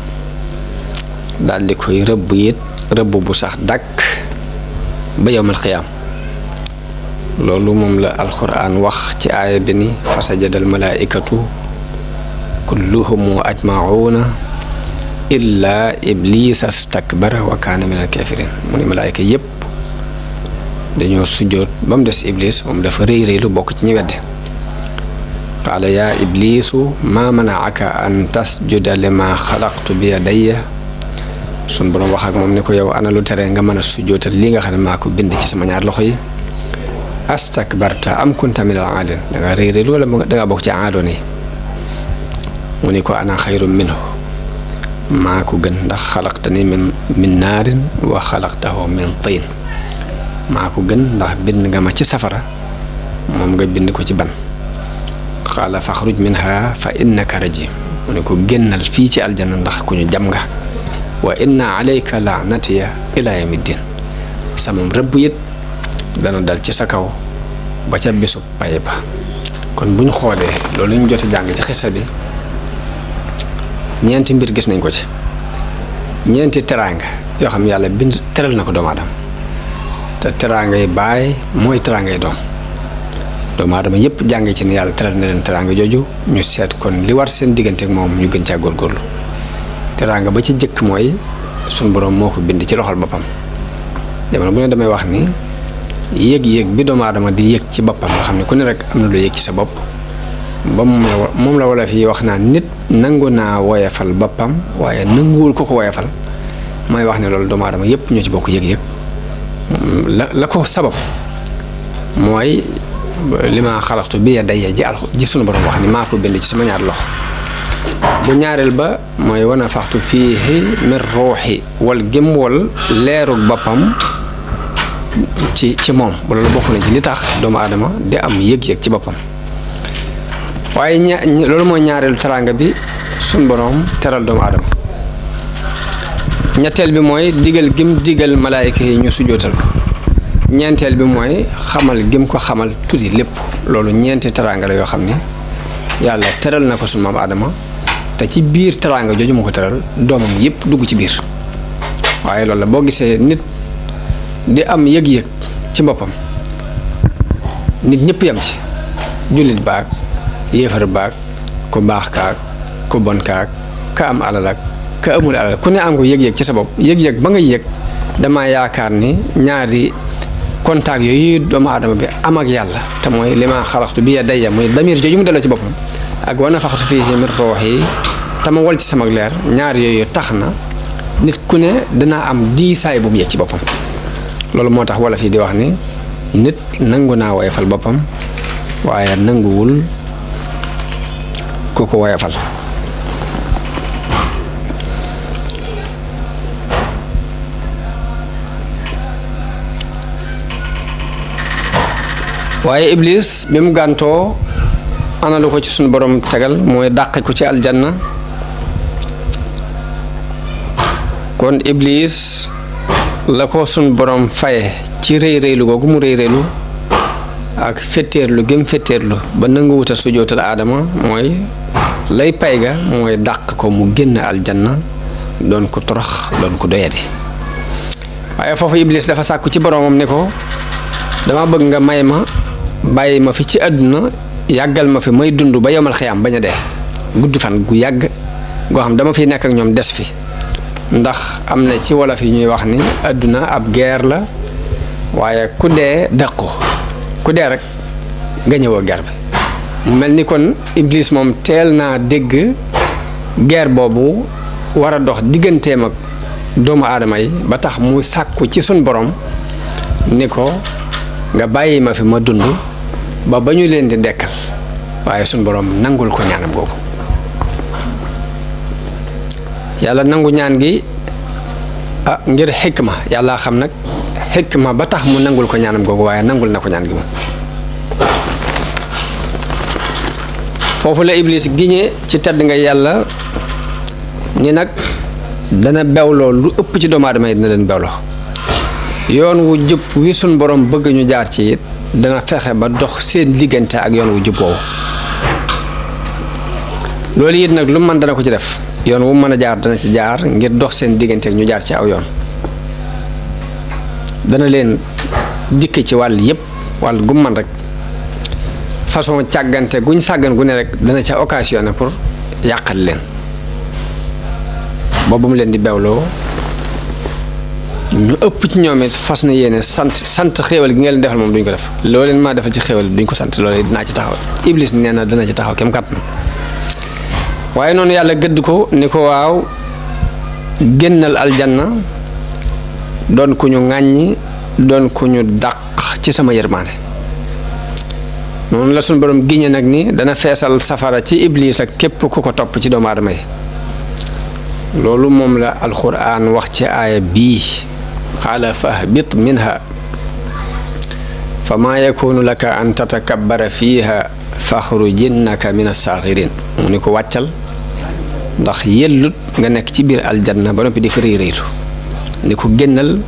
S1: daldi koy rëbb it rëbb bu sax dàkk ba yawmal qiyaam loolu moom la alxuraan wax ci aaya bi ni fa sajadal malaaikatu kulluhum ajmauna illa iblisa stakbara wa kaana minal kaafiriin mu ni malaayika yépp dañoo sujjóot ba mu des iblis moom dafa rëy lu bokk ci ñi wedde qaala yaa iblisu maa manaaka an tasjuda lima xalaqtu bi yadayya sun borom wax ak moom ni ko yow ana lu tere nga mën a sujjóotal li nga xam ne maa ko bind ci sama ñaar loxo yi astakbarta am kunta minal aaliin danga rëy lu wala danga bokk ci aadoon yi mu ni ko ana xayrun minhu maa ko gën ndax xalaqtani min naarin wa xalaqtahu min tiin maa ko gën ndax bind nga ma ci safara moom nga bind ko ci ban qaala faxruj minha fa innaka rajim mu ne ko génnal fii ci aljanna ndax ku ñu jam nga wa inna alayka laanatiya ila yawmiddin sama rëbb it dana dal ci sa kaw ba ca bésu pay ba kon bu ñu xoolee loolu ñu jot a jàng ci xissa bi ñeenti mbir gis nañ ko ci ñeenti teraanga yoo xam yàlla bind teral na ko doomu aadama te teraangay baay mooy teraangay doom doomu aadama yépp jànge ci ne yàlla teral na leen teraanga jooju ñu seet kon li war seen diggante ak moom ñu gën caa góorgóorlu teraanga ba ci jëkk mooy suñ boroom moo ko bind ci loxol boppam jamono bu ne damay wax ni yëg-yëg bi doomu aadama di yëg ci boppam nga xam ne ku ne rek am na lu yëg ci sa bopp ba moom la wala fi wax naa nit nangu naa woyefal boppam waaye nanguwul ko woyefal mooy wax ne loolu doomu aadama yépp ñoo ci bokk yëg-yëg la ko sabab mooy li ma xalaxtu bi yadayya ji sunu borom wax ni maa ko bind ci sama ñaar loxo bu ñaareel ba mooy wana faxtu fiihi min ruuxi wal gém wal leerug boppam ci moom ba loolu bokk na ci li tax doomu aadama di am yëg-yëg ci boppam waaye loolu mooy ñaareelu teraanga bi sunu borom teral doomu aadama ñetteel bi mooy digal gim digal malaayika yi ñu sujjootal ko ñeenteel bi mooy xamal gim ko xamal tuuti lépp loolu ñeenti teraanga la yoo xam ne yàlla teral na ko sunu maam Adama te ci biir teraanga jooju mu ko teral doomam yépp dugg ci biir waaye loolu la boo gisee nit di am yëg-yëg ci boppam nit ñëpp yam ci jullit baag yéefar baag ku baax kaag ku bon kaag ka am alal ak ka amul alal ku ne am ko yëg-yëg ci sa bopp yëg-yëg ba nga yëg dama yaakaar ni ñaari contact yooyu doomu aadama bi am ak yàlla te mooy li ma xalaxtu bi yadayya muy damir jooju mu delloo ci boppam ak wa nafaxtu fiihi min ruuhi te ma wol ci sama leer ñaar yooyu tax na nit ku ne dina am diisaay bu mu yëg ci boppam loolu moo tax wala fii di wax ni nit nangu naa woyofal boppam waaye nanguwul ku ko woyofal waaye iblis bi mu gàntoo ana lu ko ci sunu borom tegal mooy dàqe ko ci aljanna kon iblis la ko sun borom faye ci rëy rëylu googu mu rëy rëylu ak fetteerlu gëm fetteerlu ba nanguwuta sujootal aadama mooy lay pay ga mooy dàq ko mu génn aljanna doon ko torox doon ko doyadi. waaye foofu iblis dafa sàkku ci boromam ne ko dama bëgg nga may ma bàyyi ma fi ci àdduna yàggal ma fi may dund ba yomal xiyaam bañ a dee gudd fan gu yàgg goo xam dama fiy nekk ak ñoom des fi ndax am na ci wolof yi ñuy wax ni àdduna ab guerre la waaye ku dee dàqu ku dee rek nga ñëwoo guerre bi mu mel ni kon iblis moom teel naa dégg guerre boobu war a dox digganteem ak doomu aadama yi ba tax muy sàkku ci sun borom ni ko nga bàyyi ma fi ma dund ba ñu leen di dekkal waaye sun borom nangul ko ñaanam googu. yàlla nangu ñaan gi ngir xikma yàlla xam nag xikma ba tax mu nangul ko ñaanam googu waaye nangul na ko ñaan gi moom. foofu la iblis giñe ci tedd nga yàlla ni nag dana bewloo lu ëpp ci doomu aadama yi dina leen bewloo yoon wu jub wi sun borom bëgg ñu jaar ci it dana fexe ba dox seen diggante ak yoon wu jub woowu. loolu it nag lu man dana ko ci def yoon wu mën a jaar dana ci jaar ngir dox seen diggante ak ñu jaar ci aw yoon. dana leen dikk ci wàll yépp wàll gu man rek façon càggante guñ sàggan gu ne rek dana ca occasionné pour yàqal leen boobu mu leen di bewloo ñu ëpp ci ñoom it fas na yéene sant xéewal gi nga leen defal moom duñ ko def loo leen maa defal ci xéewal duñ ko sant loolu dinaa ci taxaw iblis nee na dana ci taxaw kem kàttan waaye noonu yàlla gëdd ko ni ko waaw génnal aljanna doon ku ñu ŋàññi doon ku ñu dàq ci sama yërmaande. noonu la suñu borom giñe nag ni dana feesal safara ci iblis ak képp ku ko topp ci doomu aadama yi. loolu moom la alquran wax ci aaya bii qaala fahbit minha fa maa yakunu laka an tatakabbara fiiha faxrujinnaka min as-saaxirin mu ni ko wàccal ndax yellut nga nekk ci biir aljanna ba noppi di fa réeréetu ni ko génnal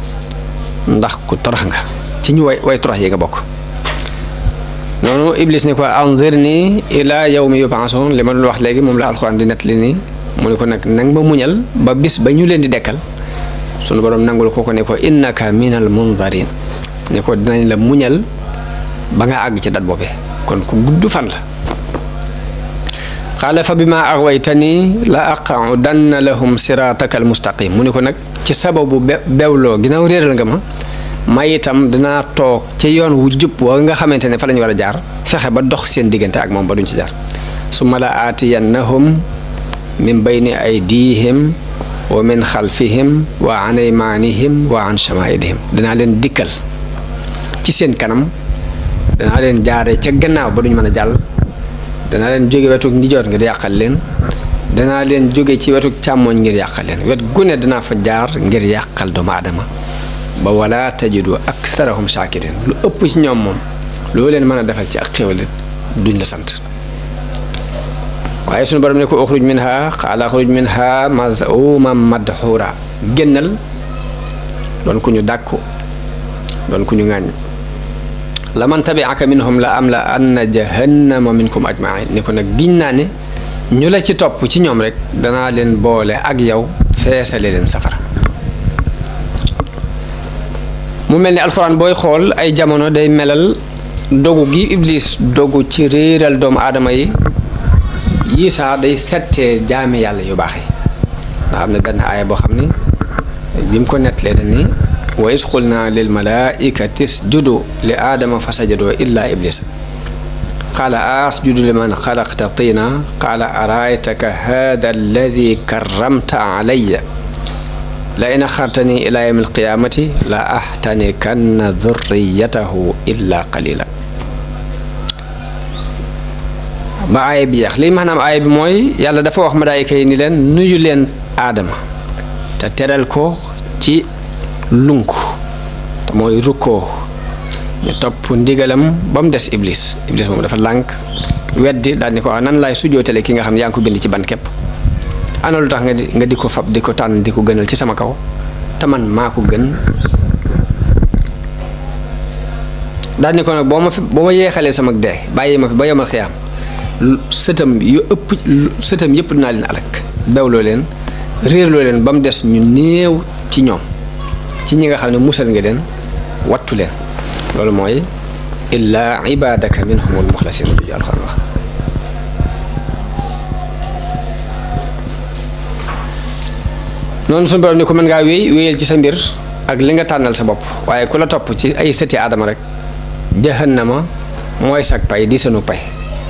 S1: ndax ku torox nga ci ñu way torox yi nga bokk. noonu iblis ni ko anzirni ila yawmi yub'asun li ma doon wax léegi moom la alquran di nettali nii mu ne ko nag nang ma muñal ba bis ba ñu leen di dekkal sunu borom nangul ko ne ko innaka minal munzarin ne ko dinañ la muñal ba nga àgg ci dat boobee kon ku gudd fan la. qaala fa bima aghwaytani la aqudanna lahum siraataka al mustaqim mu ne ko nag ci sababu bewloo ginnaaw réeral nga ma itam dinaa toog ci yoon wu jub wa nga xamante ne fa lañu war a jaar fexe ba dox seen diggante ak moom ba duñ ci jaar. summa la aatiyannahum min bayni aydihim wa min xalfihim wa an aymanihim wa an shamaa'ilihim danaa leen dikkal ci seen kanam danaa leen jaare ca gannaaw ba duñ mën a jàll danaa leen jóge wetu ndijoor ngir yàqal leen danaa leen jóge ci wetu càmmooñ ngir yàqal leen wet gu ne danaa fa jaar ngir yàqal doomu aadama ba wala tajidu aktharahum shakirin lu ëpp ci ñoom moom loo leen mën a defal ci ak xéwal duñ la sant. waaye sunu borom ne ko uxruj minha qaala uxruj minha maz'uman madhura génnal doon ku ñu dàkku doon ku ñu ŋàññ la man tabi'aka minhum la am la anna jahannama minkum ajma'in ni ko nag giñ naa ne ñu la ci topp ci ñoom rek danaa leen boole ak yow feesale leen safara. mu mel ni alxuraan booy xool ay jamono day melal dogu gi iblis dogu ci réeral doomu aadama yi yii saa day settee jaami yàlla yu baax yi ndax am na benn aaya boo xam ni bi mu ko nettalee ni wa iz qulna lil malaa'ikati isjudu li aadama fa sajadu illa iblis qaala asjudu liman xalaqta tiina qaala araaytaka haada alladi karramta alayya la in axartani ila yawmi alqiyaamati la ahtanikanna dhurriyatahu illa qalila ba aaya bi jeex lii maanaam aaya bi mooy yàlla dafa wax malaayika yi ni leen nuyu leen aadama te teral ko ci lunk te mooy rukkoo ñu topp ndigalam ba mu des iblis moom dafa lànk weddi daal ni ko nan laay sujootale ki nga xam ne yaa ngi ko bind ci ban képp ana lu tax nga di ko fab di ko tànn di ko gënal ci sama kaw te man maa ko gën daal ni ko nag boo ma yeexalee sama dee bàyyi ma fi ba yomal xiyaam sëtam yëpp dinaa leen alak bewloo leen réerloo leen ba mu des ñu néew ci ñoom ci ñi nga xam ne musal nga leen wattu leen loolu mooy illaa ibadaka minhumul muxlasin ju alxuraan wax noonu suñu borom ni ko mën ngaa wéyal ci sa mbir ak li nga tànnal sa bopp waaye ku la topp ci ay sëti aadama rek jahannama mooy sag pay di seenu pay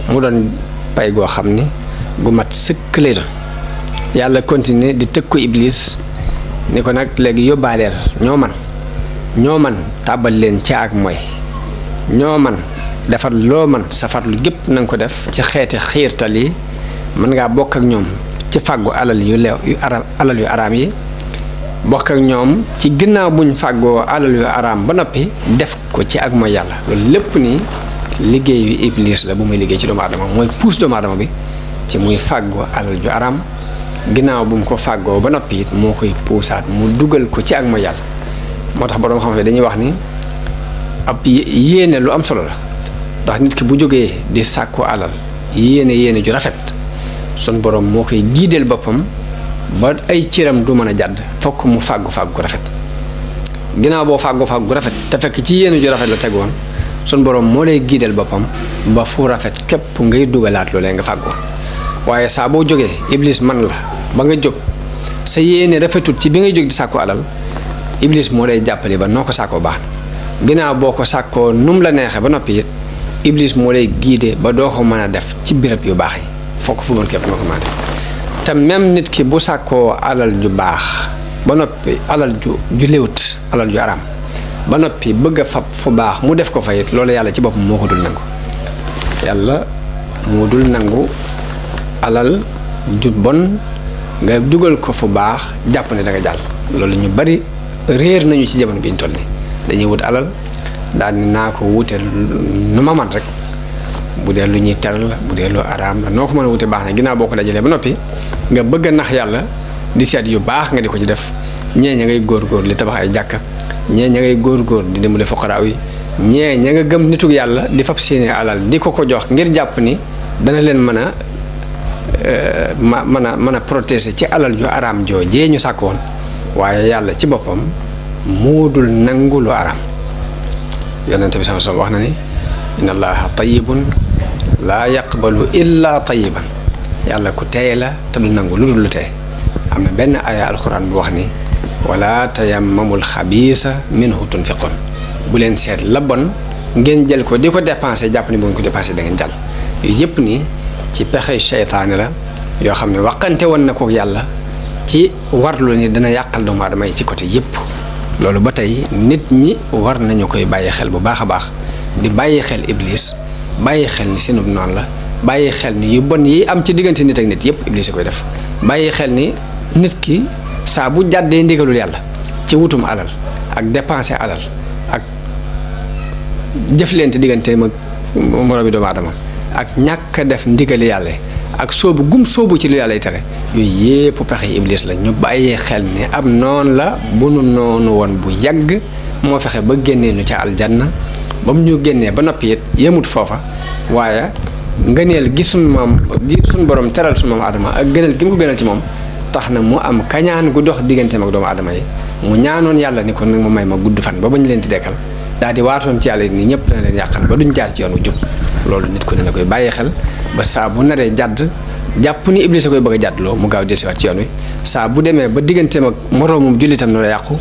S1: mu doon pay goo xam ni gu mat sëkk lay doon yàlla continuer di tëg ko iblis ni ko nag léegi yóbbaaleel ñoo man tàbbal leen ca ak mooy ñoo man defar loo man sa farlu gépp na nga ko def ci xeeti xiirtal yi mën ngaa bokk ak ñoom ci fàggu alal yu araam yi bokk ak ñoom ci ginnaaw buñ fàggoo alal yu araam ba noppi def ko ci ak mooy yàlla loolu lépp nii liggéeyu iblis la bu muy liggéey ci doomu aadama mooy puus doomu aadama bi ci muy fàggoo alal ju araam ginnaaw bu mu ko fàggoo ba noppi it moo koy puusaat mu dugal ko ci ak mooy yàlla moo tax boroom xam-xam dañuy wax ni ab yéene lu am solo la ndax nit ki bu jógee di sàkku alal yéene ju rafet sun borom moo koy giideel boppam ba ay cëram du mën a jàdd fokk mu fàggu gu rafet ginnaaw boo fàggu gu rafet te fekk ci yéene ju rafet la tegoon sun borom moo lay giideel boppam ba fu rafet képp ngay dugalaat loolee nga fàggoo waaye saa boo jógee iblis man la ba nga jóg sa yéene rafetut ci bi ngay jóg di sàkku alal iblis moo lay jàppale ba noo ko sàkkoo baax na ginnaaw boo ko sàkkoo num la neexee ba noppi it iblis moo lay giide ba doo ko mën a def ci birab yu baax yi fokk fu bon képp nga ko mën a def te même nit ki bu sàkkoo alal ju baax ba noppi alal ju léwut alal ju araam ba noppi bëgg a fab fu baax mu def ko fa it loolu yàlla ci boppam moo ko dul nangu yàlla moo dul nangu alal ju bon nga dugal ko fu baax jàpp ne da nga jàll loolu ñu bari réer nañu ci jamono bi ñu toll ni dañuy wut alal daal ni naa ko wute nu ma man rek bu dee lu ñuy teral la bu dee lu araam la noo ko mën a wute baax na ginnaaw boo ko dajalee ba noppi nga bëgg a nax yàlla di seet yu baax nga di ko ci def ñee ña ngay góor li tabax ay jàkka ñee ña ngay góor di dimbali fuqaraaw yi ñee ña nga gëm nitug yàlla di fab seeni alal di ko jox ngir jàpp ni dana leen mën a protéger ci alal ju araam joojee ñu sàkk woon waaye yàlla ci boppam moo dul nangu lu araam yonente bi sama wax na ni inna allaha tayyibun laa yaqbalu illa tayyiban yàlla ku teey la te du nangu lu dul lu teey am na benn aya alxuraan bu wax ni wala tayammamul xabiisa minhu tunfiqun bu leen seet la bon ngeen jël ko di ko dépensé jàpp ni bu ngeen ko dépensé da ngeen jàll yooyu yëpp nii ci pexe seytaane la yoo xam ne waxante woon na ko yàlla ci warlu ni dana yàqal doomu aadama yi ci côté yëpp loolu ba tey nit ñi war nañu koy bàyyi xel bu baax a baax di bàyyi xel iblis bàyyi xel ni seenub noonu la bàyyi xel ni yu bon yi am ci diggante nit ak nit yëpp iblis a koy def bàyyi xel ni nit ki saa bu jàddee ndigalul yàlla ci wutum alal ak dépenser alal ak jëflante digganteem ak moroomi doomu aadama ak ñàkk a def ndigali yàlla ak soobu ci lu yàlla yi tere yooyu yépp pexe iblis la ñu bàyyee xel ni am noon la bu nu noonu woon bu yàgg moo fexe ba génnee nu ca aljanna ba mu ñu génnee ba noppi it yemut foofa waaye ngëneel gi suñ borom teral suñ moom aadama ak gënal gi mu ko gënal ci moom tax na mu am kañaan gu dox digganteem ak doomu aadama yi mu ñaanoon yàlla ni ko nag ma may ma gudd fan ba bañ leen di dekkal daal di waatoon ci yàlla ni ñëpp dana leen yàqal ba duñ jaar ci yoon wu jub loolu nit ko ne na koy bàyyi xel ba saa bu naree jàdd jàpp ni iblis a koy bëgg a jàddloo mu gaaw desiwaat ci yoon wi saa bu demee ba digganteem ak moroomum jullitam na la yàqu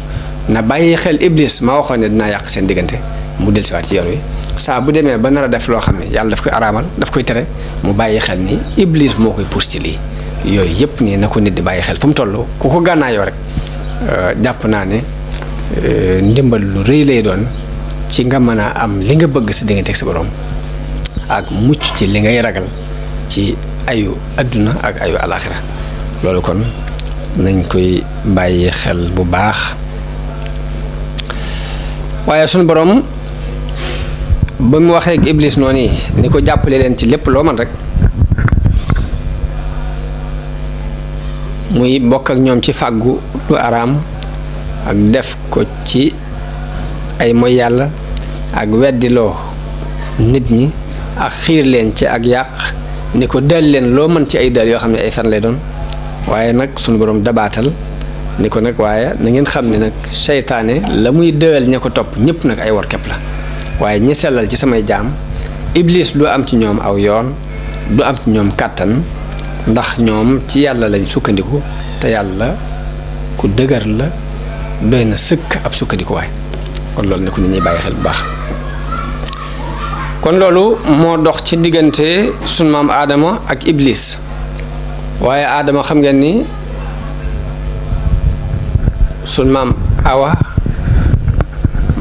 S1: na bàyyi xel iblis ma waxoon ne dinaa yàq seen diggante mu delsiwaat ci yoon wi saa bu demee ba nar a def loo xam ne yàlla daf koy araamal daf koy tere mu bàyyi xel ni iblis moo koy pousse ci lii yooyu yëpp nii na ko nit di bàyyi xel fu mu toll ku ko gànnaayoo rek jàpp naa ne ndimbal lu rëy lay doon ci nga mën a am li nga bëgg sa diggante ak sa borom ak mucc ci li ngay ragal ci ayu adduna ak ayu alaxira loolu kon nañ koy bàyyi xel bu baax waaye sunu borom ba mu waxee ak iblis noonu ni ko jàppale leen ci lépp loo man rek muy bokk ak ñoom ci fàggu lu araam ak def ko ci ay moy yàlla ak weddiloo nit ñi ak xiir leen ci ak yàq ni ko dal leen loo mën ci ay dal yoo xam ne ay fen lay doon waaye nag sunu borom dabaatal ni ko nag waaye na ngeen xam ne nag seytaane la muy dëgal ña ko topp ñëpp nag ay wor képp la waaye ñi sellal ci samay jaam iblis du am ci ñoom aw yoon du am ci ñoom kàttan ndax ñoom ci yàlla lañ sukkandiku te yàlla ku dëgër la doy na sëkk ab sukkandikuwaay kon loolu ne ko nit ñuy bàyyi xel bu baax kon loolu moo dox ci diggante sunu maam Adama ak iblis waaye Adama xam ngeen ni sunu maam Awa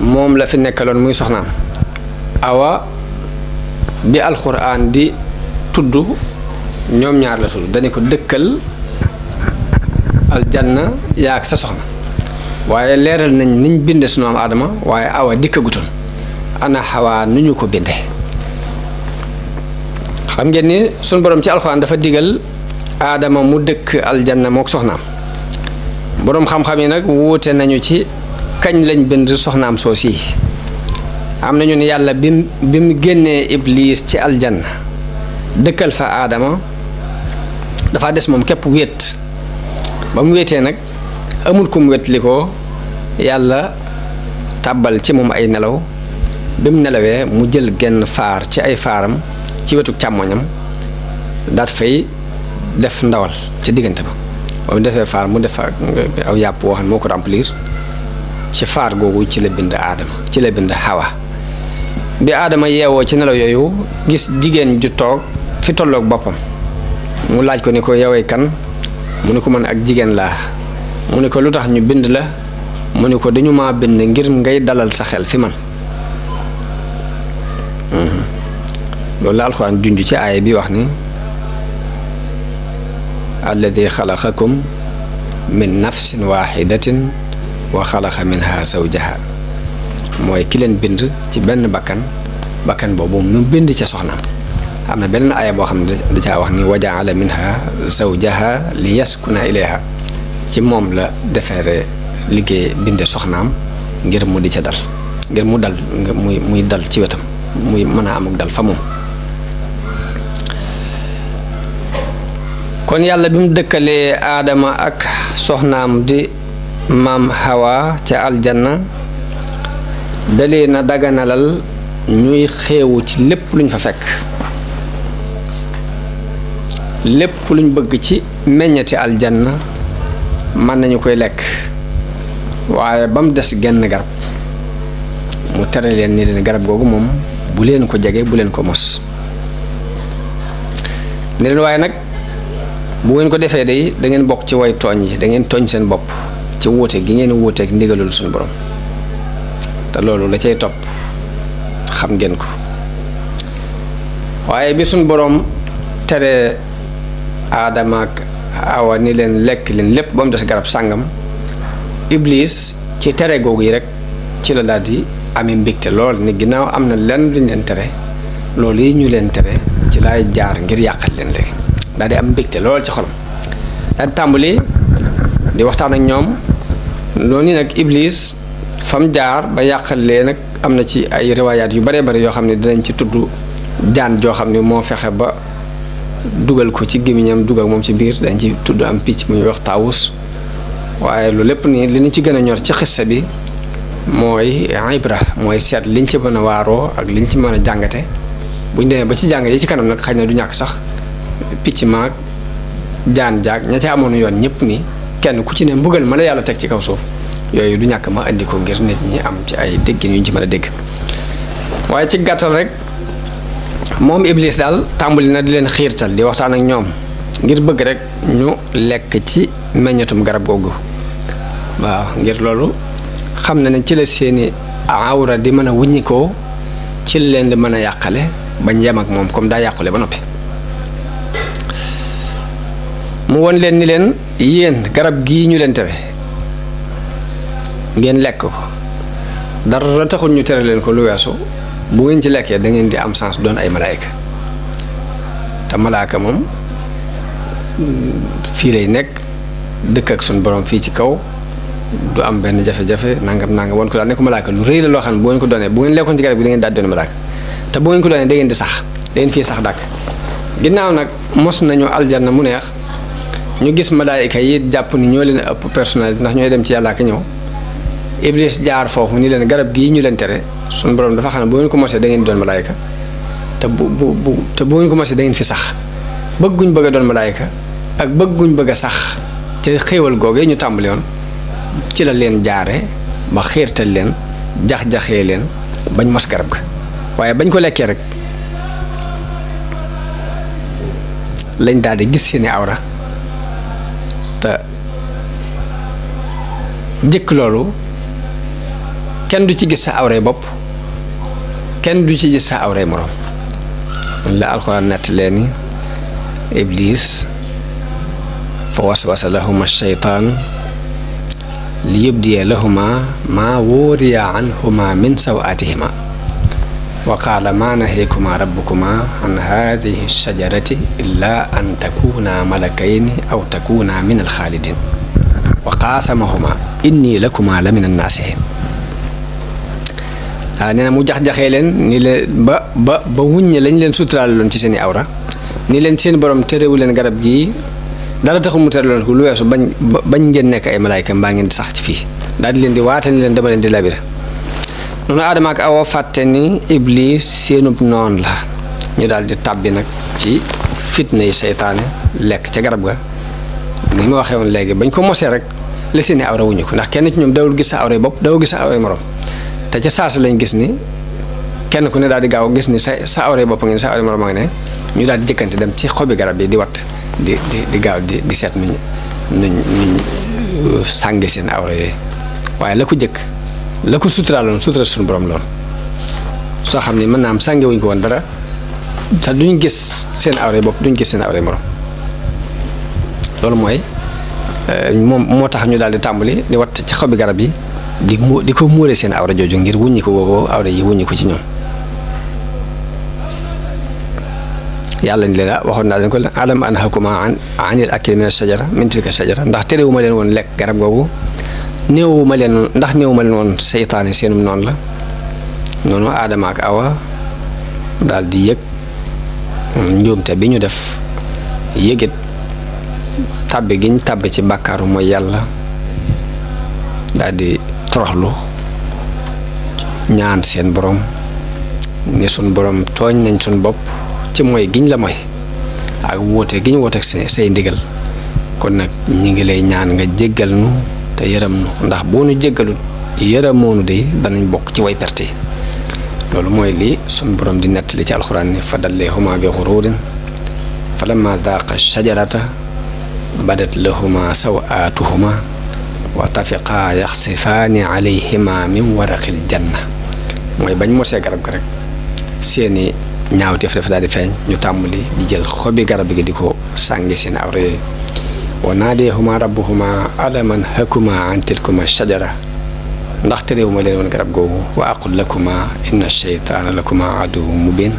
S1: moom la fi nekkaloon muy soxnaam Awa bi alxuraan di tudd ñoom ñaar la tudd dañu ko dëkkal aljanna yaa ak sa soxna waaye leeral nañ niñ binde sunu maam Adama waaye Awa dikkagutoon ana Xawaa nu ñu ko binde xam ngeen ni sunu borom ci alxuraan dafa digal Adama mu dëkk aljanna mook soxnaam boroom xam-xam yi nag wuute nañu ci kañ lañ bind soxnaam soos yi am nañu ne yàlla bi mu génnee iblis ci aljanna dëkkal fa Adama dafa des moom képp wéet ba mu wéetee nag amul kum wét li ko yàlla tàbbal ci moom ay nelaw bi mu nelawee mu jël genn faar ci ay faaram ci wetu càmmoñam daat fay def ndawal ci diggante ba mu defee faar mu def aw yàpp woo xam ne moo ko remplir ci faar googu ci la bind Adama ci la bind Hawa bi Adama yeewoo ci nelaw yooyu gis jigéen ju toog fi tolloog boppam mu laaj ko ni ko yowee kan mu ni ko man ak jigéen laa mu ni ko lu tax ñu bind la mu ni ko dañu maa bind ngir ngay dalal sa xel fi man loolu la alxuraan junj ci aaya bi wax ni alladi xalaqakum min nafsin waxidatin wa xalaqa minha zawjaha mooy ki leen bind ci benn bakkan boobu mu bind ca soxnaam am na beneen aaya boo xam ne da caa wax ni wa jaala minha zawjaha li yaskuna ilayha ci moom la defeere liggéey binde soxnaam ngir mu di ca dal ngir mu dal muy dal ci wetam muy mën a am ak dal fa moom kon yàlla bi mu dëkkalee Adama ak soxnaam di maam Hawa ca aljanna dalee na daganalal ñuy xeewu ci lépp luñ fa fekk lépp luñ bëgg ci meññati aljanna mën nañu koy lekk waaye ba mu des genn garab mu tere leen ni leen garab googu moom bu leen ko jege bu leen ko mos ne leen waaye nag bu ngeen ko defee day da ngeen bokk ci way tooñ yi da ngeen tooñ seen bopp ci wuute gi ngeen wuuteeg ndigalul suñu borom te loolu la cay topp xam ngeen ko waaye bi suñu borom tere Adama ak Awa ni leen lekk leen lépp ba mu des garab sàngam Iblis ci tere googu yi rek ci la daal di amee mbégte lool ni ginnaaw am na lenn luñ leen tere loolu yi ñu leen tere ci laay jaar ngir yàqal leen léegi daal di am mbégte lool ci xolam daal di tàmbali di waxtaan ak ñoom loolu ni nag Iblis fam jaar ba yàqal leen nag am na ci ay riwaayaat yu bare bare yoo xam ne dinañ ci tudd jaan joo xam ne moo fexe ba dugal ko ci gémmiñam dugal moom ci biir dañ ci tudd am picc mu ñuy wax taawus waaye lu lépp nii li ñu ci gën a ñor ci xissa bi mooy ibra mooy seet liñ ci mën a waaroo ak liñ ci mën a jàngate buñ demee ba ci jàng yi ci kanam nag xëy na du ñàkk sax picc maag jaan jaag ña ca amoon yoon ñëpp ni kenn ku ci ne mbugal ma la yàlla teg ci kaw suuf yooyu du ñàkk ma indi ko ngir nit ñi am ci ay déggin yu ñu ci mën a dégg waaye ci gàttal rek moom Iblis daal tàmbali na di leen xiirtal di waxtaan ak ñoom ngir bëgg rek ñu lekk ci meññatum garab googu waaw ngir loolu xam na ne ci la seeni awra di mën a wuññikoo ci leen di mën a yàqale bañ yem ak moom comme daa yàqule ba noppi mu won leen ni leen yéen garab gii ñu leen tere ngeen lekk ko dara taxul ñu tere leen ko lu weesu bu ngeen ci lekkee da ngeen di am chance doon ay malaayka te malaaka moom fii lay nekk dëkk ak suñu borom fii ci kaw du am benn jafe-jafe nangam woon ko daal ne ko malaaka lu rëy la loo xam ne bu ngeen ko doonee bu ngeen lekkoon ci garab gi da ngeen daal doon malaaka te bu ngeen ko doonee da ngeen di sax da ngeen fii sax dàkk. ginnaaw nag mos nañu aljanna mu neex ñu gis malaayika yi jàpp ni ñoo leen ëpp personnalité ndax ñooy dem ci yàlla ak ñëw Iblis jaar foofu ni leen garab gii ñu leen tere suñu borom dafa xam ne bu ngeen ko mosee da ngeen di doon malaayika te bu ngeen ko mosee da ngeen fi sax bëgguñ bëgg a doon malaayika ak bëgguñ bëgg a sax ci xéewal googee ñu tàmbali woon ci la leen jaare ba xiirtal leen jax-jaxee leen bañ mos garab ga waaye bañ ko lekkee rek lañ daal di gis seeni awra te njëkk loolu kenn du ci gis sa awray bopp kenn du ci gis sa awray moroom la alxuraan nett leeni Iblis fa waswasa lahuma shaytaan li yubdiya lahuma maa wuriya anhuma min sawaatihima wa qaala maa naheekuma rabbukuma an haadihi shajarati illaa an takuuna malakayni aw takuuna min alxaalidin wa qaasamahuma inni lakuma la min annaasihin waaw nee na mu jax-jaxee leen ni leen ba wuññe lañ leen suturaale loon ci seeni awra ni leen seen borom terewu leen garab gii dara taxul mu tere loon ko lu weesu bañ ngeen nekk ay malaayka mbaa ngeen di sax ci fii daal di leen di waate ni leen dama leen di labira noonu Aadama ak Awa fàtte ni Iblis seenub noon la ñu daal di tàbbi nag ci fitna yi seytaane lekk ca garab ga ni ma waxee woon léegi bañ ko mosee rek la seeni awra wuñu ko ndax kenn ci ñoom dawul gis sa awray bopp dawul gis sa awray morom te ca saasa lañ gis ni kenn ku ne daal di gaaw gis ni sa awray bopp ngeen sa awray morom a ngi ne ñu daal di jëkkante dem ci xobi garab yi di wat di gaaw di seet nuñ sànge seen awra yooyu waaye la ko jëkk la ko suturaaloon sutura suñu borom lool soo xam ni mën naa am sànge wuñ ko woon dara te duñ gis seen awra bopp duñ gis seen awra morom loolu mooy moom moo tax ñu daal di tàmbali di wat ci xobi garab yi di ko muuree seen awra jooju ngir wuññi ko woo awra yi wuññi ko ci ñoom yàlla ni leen waxoon naa leen ko alam anhakuma anil akli min ashajara min tilka shajara ndax terewuma leen woon lekk garab googu néewuma leen woon seytaane seenum noonu la noonu Aadama ak Awa daal di yëg njuumte bi ñu def yëgit tàbbi giñ tàbbi ci bàkkaaru mooy yàlla daal di toroxlu ñaan seen borom ni sun borom tooñ nañ sun bopp ci mooy giñ la mooy ak wóote giñ wóote ak say ndigal kon nag ñi ngi lay ñaan nga jéggal nu te yërëm nu ndax boo nu jéggalut yërëmoonu de danañ bokk ci way perte loolu mooy lii sun borom di nettali ci alxuraan ni fa dalleehuma bi xuruurin fa lamma daaqa shajarata badat lahuma sawaatuhuma wa tafiqaa yaxsifaani alayhima min waraqil janna mooy bañ mosee garab ga rek seeni ñaawteef dafa daal di feeñ ñu tàmbali di jël xobi garab gi di ko sànge seen awra yooyu wa naadeehuma rabbuhuma alam anhakuma an tilkuma shajara ndax terewuma leen woon garab googu wa aqul lakuma inna sheytaana lakuma aduwwun mubin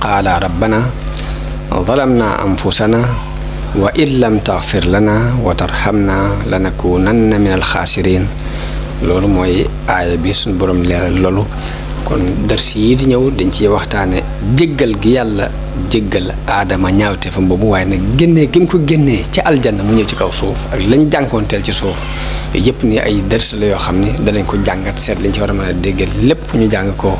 S1: qaala rabbana zalamna anfusana wa in lam taghfir lana wa tarhamna lanakunanna min alxaasirin loolu mooy aaya bi suñu borom leeral loolu kon dars yi di ñëw dañ ci waxtaane jéggal gi yàlla jéggal Aadama ñaawte fa boobu waaye nag génnee gi mu ko génnee ci aljanna mu ñëw ci kaw suuf ak lañ jànkoonteel ci suuf yëpp ni ay dars la yoo xam ni danañ ko jàngat seet lañ ci war a mën a déggal lépp ñu jàng ko